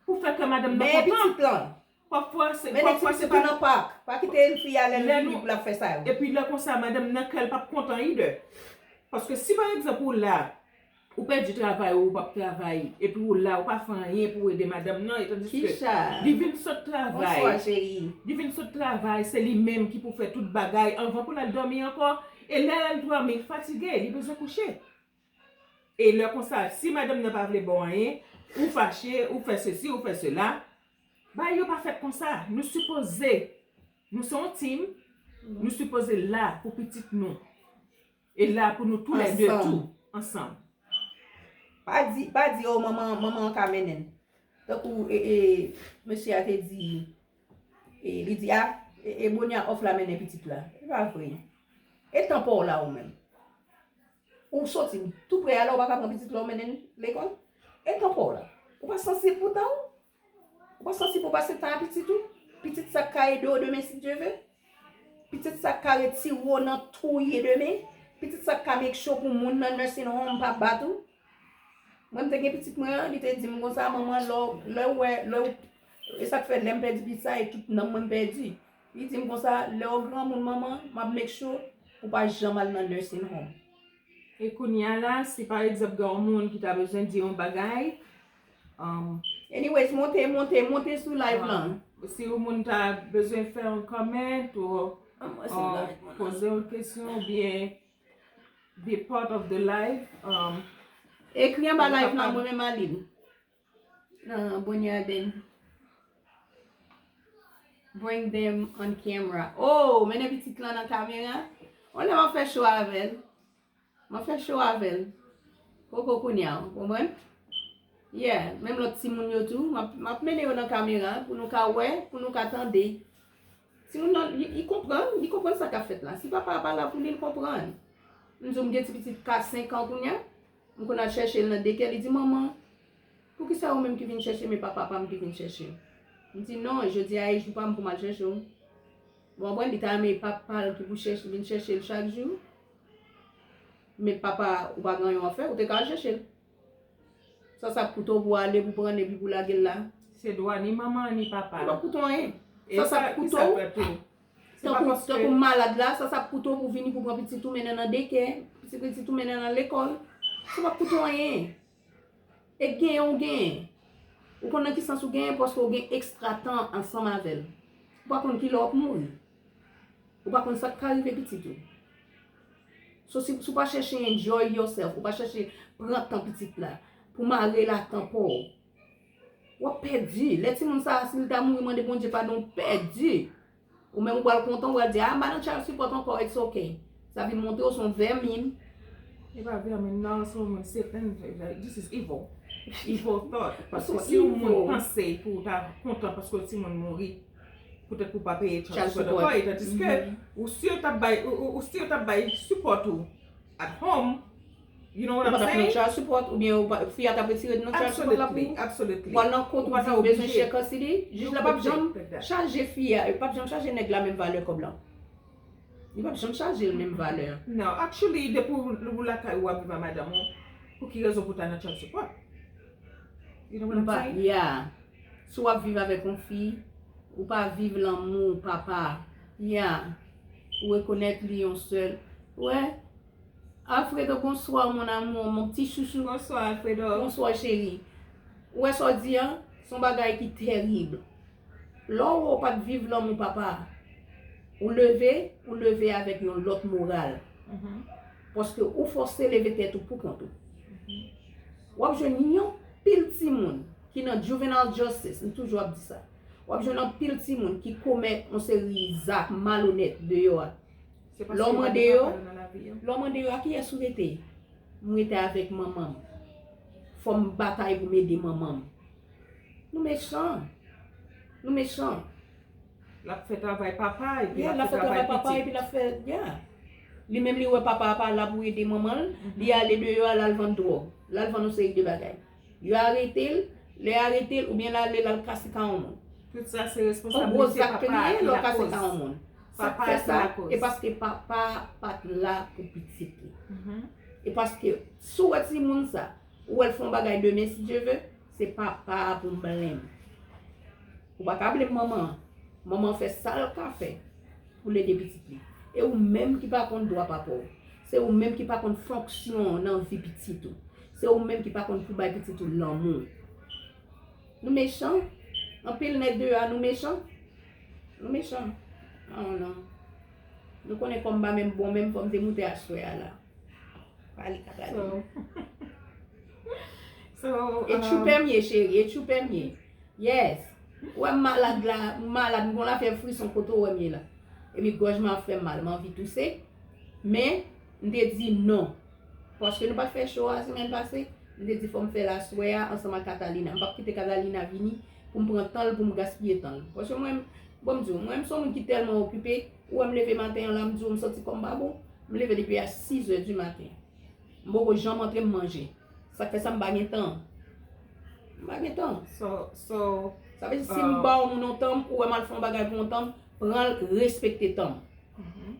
Pou fè kè madanm nan kontan. Pafwa se, pafwa se pa nan pak. Pa kite fi a lè l vini pou l ap fè sa yo. Epi lè konsa, madanm nan kè l p ap kontan either. Paske si pa egzanp ou la, ou pèdi travay ou, ou p ap travay, epi ou la, ou pa fè anyen pou ede madanm nan, e tandiske li vin sot travay. Li vin sot travay, se li menm ki pou fè tout bagay anvan pou l al dòmi ankò. E lè l al dòmi, l fatige, li bezwen kouche. E lè konsa, si madanm nan pa vle ba w anyen, ou fache, ou fè sesi, ou fè sela, bagay yo pa fèt konsa. Nou sipoze, nou se yon team, nou sipoze la pou pitit nou. E la pou nou toulède tou, ansanm. Pa di, pa di, oh, manman, manman an ka mennen l. Tankou, e, e, mesye a te di, e, li di, a, e, e Bonya off la mennen pitit la. E pa vre. E tan pa w la ou menm. Ou soti tou prè a la, ou pa ka pran pitit la, ou mennen l lekòl. E tan pa w la. Ou pa sansib pou tan w? Ou pa sansib pou pase tan a pitit ou? Pitit sa k ka ede w demen si Dye ve. Pitit sa k ka retire w nan twou w ye demen. Pitit sa k ka make sure pou moun nan nursing home pa bat ou. Mwen, m te gen pitit mwen an, li te di m konsa, manman, lè w, lè w wè, lè w, e sa k fè lè m pèdi pitit sa, e tout nanm mwen m pèdi. Li di m konsa, lè w granmoun, manman, m ap make sure ou pa janm al nan nursing home. E kounye a la, si pa egzanp gen yon moun ki ta bezwen di yon bagay, um, anyways, monte, monte, monte sou live lan. Si yon moun ta bezwen fè yon comment ou, um, poze yon kesyon oubyen be part of the live, um, ekri anba live lan, mwen menm a li l. Nan Bonya Ben. Bring them on camera. Oh, mennen pitit lan nan kamera. On lè m ap fè show avè l. M ap fè show avè l. Poko kounye a, ou konprann? Yeah, menm lòt timoun yo tou, m ap, m ap mennen yo nan kamera pou nou ka wè, pou nou ka tande. Timoun nan, li, li konprann, li konprann sa k ap fèt la. Si papa a pa la pou li, li konprann. M di w, m gen ti pitit ka senk an kounye a. M konn al chèche l nan dekè, li di, manman, poukisa ou menm ki vin chèche m e pa papa m ki vin chèche m? M di, non, jodi a e jou pa m pou m al chèche w. Ou konprann, li ta renmen e papa l ki pou chèche, vin chèche l chak jou. Men papa ou pa gen anyen w ap fè, ou te ka al chèche l. Sa sa ap koute w pou w ale, pou pran l epi pou lage l la? Se dwa ni manman an ni papa l. Li p ap koute w anyen. Sa sa ap koute w, tankou, tankou malad la, sa sa ap koute w pou vini pou pran pitit ou mennen nan dekè, pitit pitit ou mennen nan lekòl. Sa p ap koute w anyen. E genyen ou genyen. Ou konn nan ki sans ou genyen, paske ou gen ekstra tan ansanm avè l. Ou pa konn kilè w ap mouri. Ou pa konn sa k ka rive pitit ou. So, si, si w pa chèche enjoy yourself, ou pa chèche pran tan pitit la, pou mare l a tan pa w, w ap pèdi. Lè timoun sa a, si l ta mouri mande Bondye padon, w pèdi. Ou menm ou pral kontan, ou pral di, ah, m pa nan child support ankò, it's okay. Sa vin montre w se yon vèmin. E pa vèmin, non, se yon moun, Satan, this is evil. Evil thought. Paske si yon moun panse pou w ta kontan paske yon timoun mouri, poutèt pou w pa peye child support ankò, e tandiske ou si yo t ap bay, ou, ou, ou si yo t ap bay support ou at home, you know what I'm saying? Ou pa t ap pran child support, oubyen ou pa, fi a t ap retire nan child support la pou ou. Absolutely. Ou al nan kot ou di ou bezwen chèk custody, jij la p ap janm chaje fi a, p ap janm chaje nèg la menm valè kòb la. Li p ap janm chaje l menm valè. Non, actually, depi ou, ou lakay ou ap viv ak madanm ou, pou ki rezon pou ta nan child support? You know what I'm saying? Yeah. Si w ap viv avèk yon fi, ou pa viv lanmou papa. Yeah. Ou rekonèt li yon sèl. Wè, Alfredo, bonsoir, mon amour, mon petit chouchou. Bonsoir, Alfredo. Bonsoir, chéri. Ou wè sa w di a, se yon bagay ki tèrib. Lè w wè w pa t viv lanmou papa, ou leve, ou leve avèk yon lòt moral. Paske ou fòse leve tèt ou pou kont ou. W ap jwenn yon pil timoun ki nan juvenile justice, m toujou ap di sa. W ap jwenn anpil timoun ki komèt yon seri zak malonèt deyò a. Lè w mande yo, lè w mande yo, a kiyès ou rete? M rete avèk manman m. Fò m batay pou m ede manman m. Nou mechan. Nou mechan. L ap fè travay papa, epi l ap fè travay pitit. Yeah, l ap fè travay papa, epi l ap fè, yeah. Li menm li wè papa a pa la pou ede manman l, li ale deyò a, l al vann dwòg. L al vann yon seri de bagay. Yo arete l, lè yo arete l, oubyen l ale, l al kase ka yon moun. Tout sa se responsablite papa ki lakoz. Papa ki lakoz. E paske papa pa t la pou pitit li. E paske si w wè timoun sa, ou wè l fè yon bagay demen, si Dye ve, se papa a pou blenm. Ou pa ka blenm manman an. Manman an fè sa l ka fè pou l ede pitit li. E ou menm ki pa konn dwa papa w. Se ou menm ki pa konn fonksyon w nan vi pitit ou. Se ou menm ki pa konn pou bay pitit ou lanmou. Nou mechan. Anpil nèg deyò a, nou mechan. Nou mechan. Oh non. Nou konnen kò m pa menm bon menm, fò m te moute aswè a la. Pale Katalina. So, so, e tchou um, pèmye, cheri, e tchou pèmye. Yes. Ou wè m malad la, m malad, m gon lafyèv frison kote w wè m ye la. Epi gòj mwen ap fè m mal, m anvi touse. Men, m te di non. Paske nou pa t fè cho a semèn pase, m te di fò m fè l aswè a ansanm ak Catalina. M p ap kite Catalina vini pou m pran tan l, pou m gaspiye tan l. Paske mwen, bon, m di w, mwen, m se yon moun ki tèlman okipe, ou wè m leve maten an la, m di w, m santi kò m pa bon. M leve depi a sis è di maten. M poko janm antre m manje. Sa k fè sa m pa gen tan. M pa gen tan. So, so, sa vle di si m ba yon moun yon tan, ou wè m al fè yon bagay pou yon tan, pran l, respekte tan m.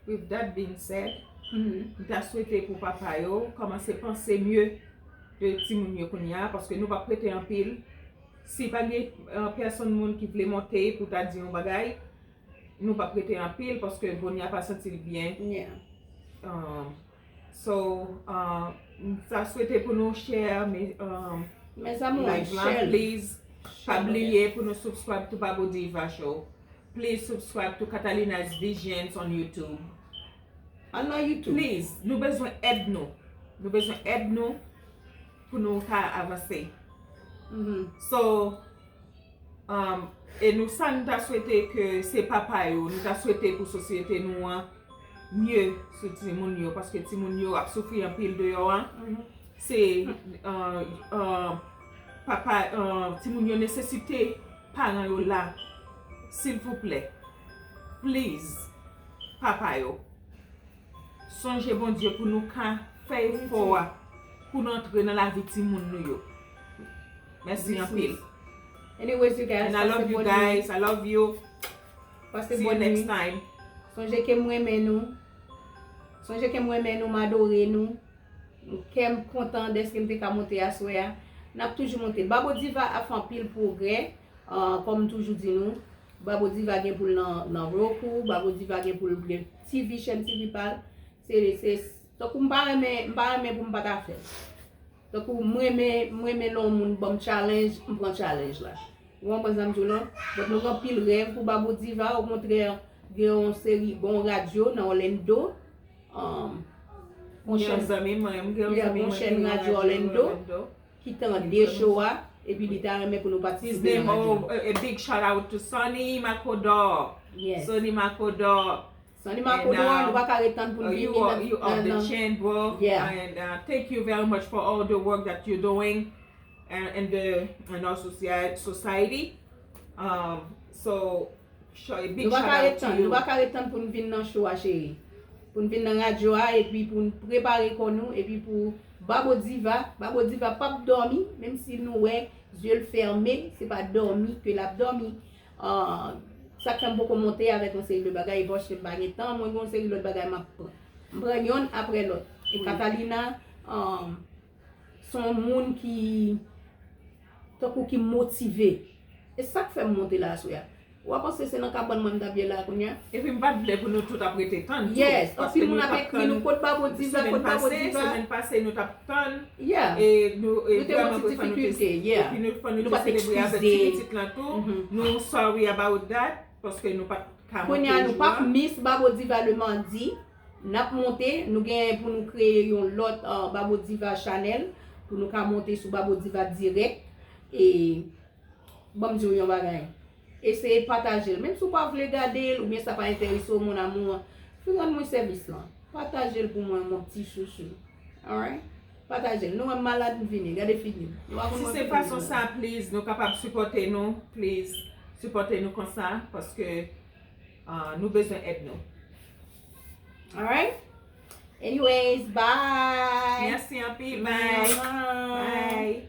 With that being said, m ta swete pou papa yo kòmanse panse mye de timoun yo kounye a, paske nou p ap rete anpil. Si pa gen, euh, pèsonn moun ki vle monte pou ta di yon bagay, nou p ap rete anpil paske Bonya pa santi l byen. Yeah. Um, so, uh, m ta swete pou nou share, men, um, mes amours, live la, share, please. Pa bliye pou nou subscribe to Babo Diva Show. Please subscribe to Catalina's Visions on YouTube. Al nan YouTube. Please, nou bezwen èd nou. Nou bezwen èd nou pou nou ka avanse. So, um, e nou sa nou ta swete ke se papa yo, nou ta swete pou sosyete nou an mye sou timoun yo, paske timoun yo ap soufri anpil deyò a. Se, uh, uh, papa, uh, timoun yo nesesite paran yo la. Silvouplè. Please. Papa yo. Sonje Bondye pou nou ka fè efò a, pou nou antre nan lavi timoun nou yo. Mèsi anpil. Anyways, you guys, and I love you guys. I love you. Pase bòn nwi. See you next time. Sonje ke m renmen nou. Sonje ke m renmen nou, m adore nou. Kè m kontan dèske m te ka monte aswè a. N ap toujou monte. Babo Diva ap fè anpil pwogrè. Ah, kòm m toujou di nou, Babo Diva gen pou l nan, nan Roku, Babo Diva gen pou l gen T V, chèn T V pa l. Se, se, tankou m pa renmen, m pa renmen pou m pa ta fè l. Tankou m renmen, m renmen lè yon moun ban m challenge, m pran challenge la. Ou konprann sa m di w lan? Donk nou gen anpil rèv pou Babo Diva, okontrè, gen yon seri, gen yon radyo nan Orlando, um, gen yon chèn, zanmi mwen, m gen yon, yeah, zanmi mwen ki gen yon radyo nan Orlando, ki tande show a, epi li ta renmen pou nou patisipe nan radyo. His name, oh, a, a big shout out to Sonny Makodor. Yes. Sonny Makodor. Sonny Makodor, nou pa ka ret tann pou l vini nan, you up the chain, bro. Yeah. And, uh, thank you very much for all the work that you're doing, uh, in the, in our soci-, society. Um, so, show, a big shout out to you. Nou pa ka ret tann, nou pa ka ret tann pou n vin nan show a, cheri. Pou n vin nan radyo a, epi pou n prepare kò nou, epi pou Babo Diva, Babo Diva p ap dòmi, menm si nou wè zye l fèmen, se pa dòmi ke l ap dòmi. Ah, sa k fè m poko monte avèk yon seri de bagay, e paske m pa gen tan, mwen gen yon seri lòt bagay m ap pran. M pran yonn apre lòt. E Catalina, um, se yon moun ki, tankou ki motive. E sa k fè m monte la aswè a. Ou pa panse se nan kabann mwen m t ap ye la kounye a? Epi m pa t vle pou nou tout ap rete tann tou. Yes, anpil moun ap ekri nou, kot Babo Diva, kot Babo Diva. Semèn pase, semèn pase, nou t ap tann. Yeah. E nou, e nou te vrèman gon ti difikilte, yeah. Epi nou, fò nou te selebre avèk ti pitit lan tou. Nou sorry about that, paske nou pa t ka monte jou a. Kounye a, nou p ap miss Babo Diva le mardi. N ap monte, nou gen pou nou kreye yon lòt, uh, Babo Diva Chanel, pou nou ka monte sou Babo Diva dirèk. E, ban m di w yon bagay. Eseye pataje l. Menm si w pa vle gade l, oubyen sa pa enterese w, mon amour, fin rann mwen sèvis lan. Pataje l pou mwen, mon ti chouchou. Alright? Pataje l. Nou wè m malad, m vini. Gade figi m. Si se fason sa, please, nou kapab sipòte nou, please. Sipòte nou konsa, paske, ah, nou bezwen èd nou. Alright? Anyways, bye. Mèsi anpil. Bye. Bye.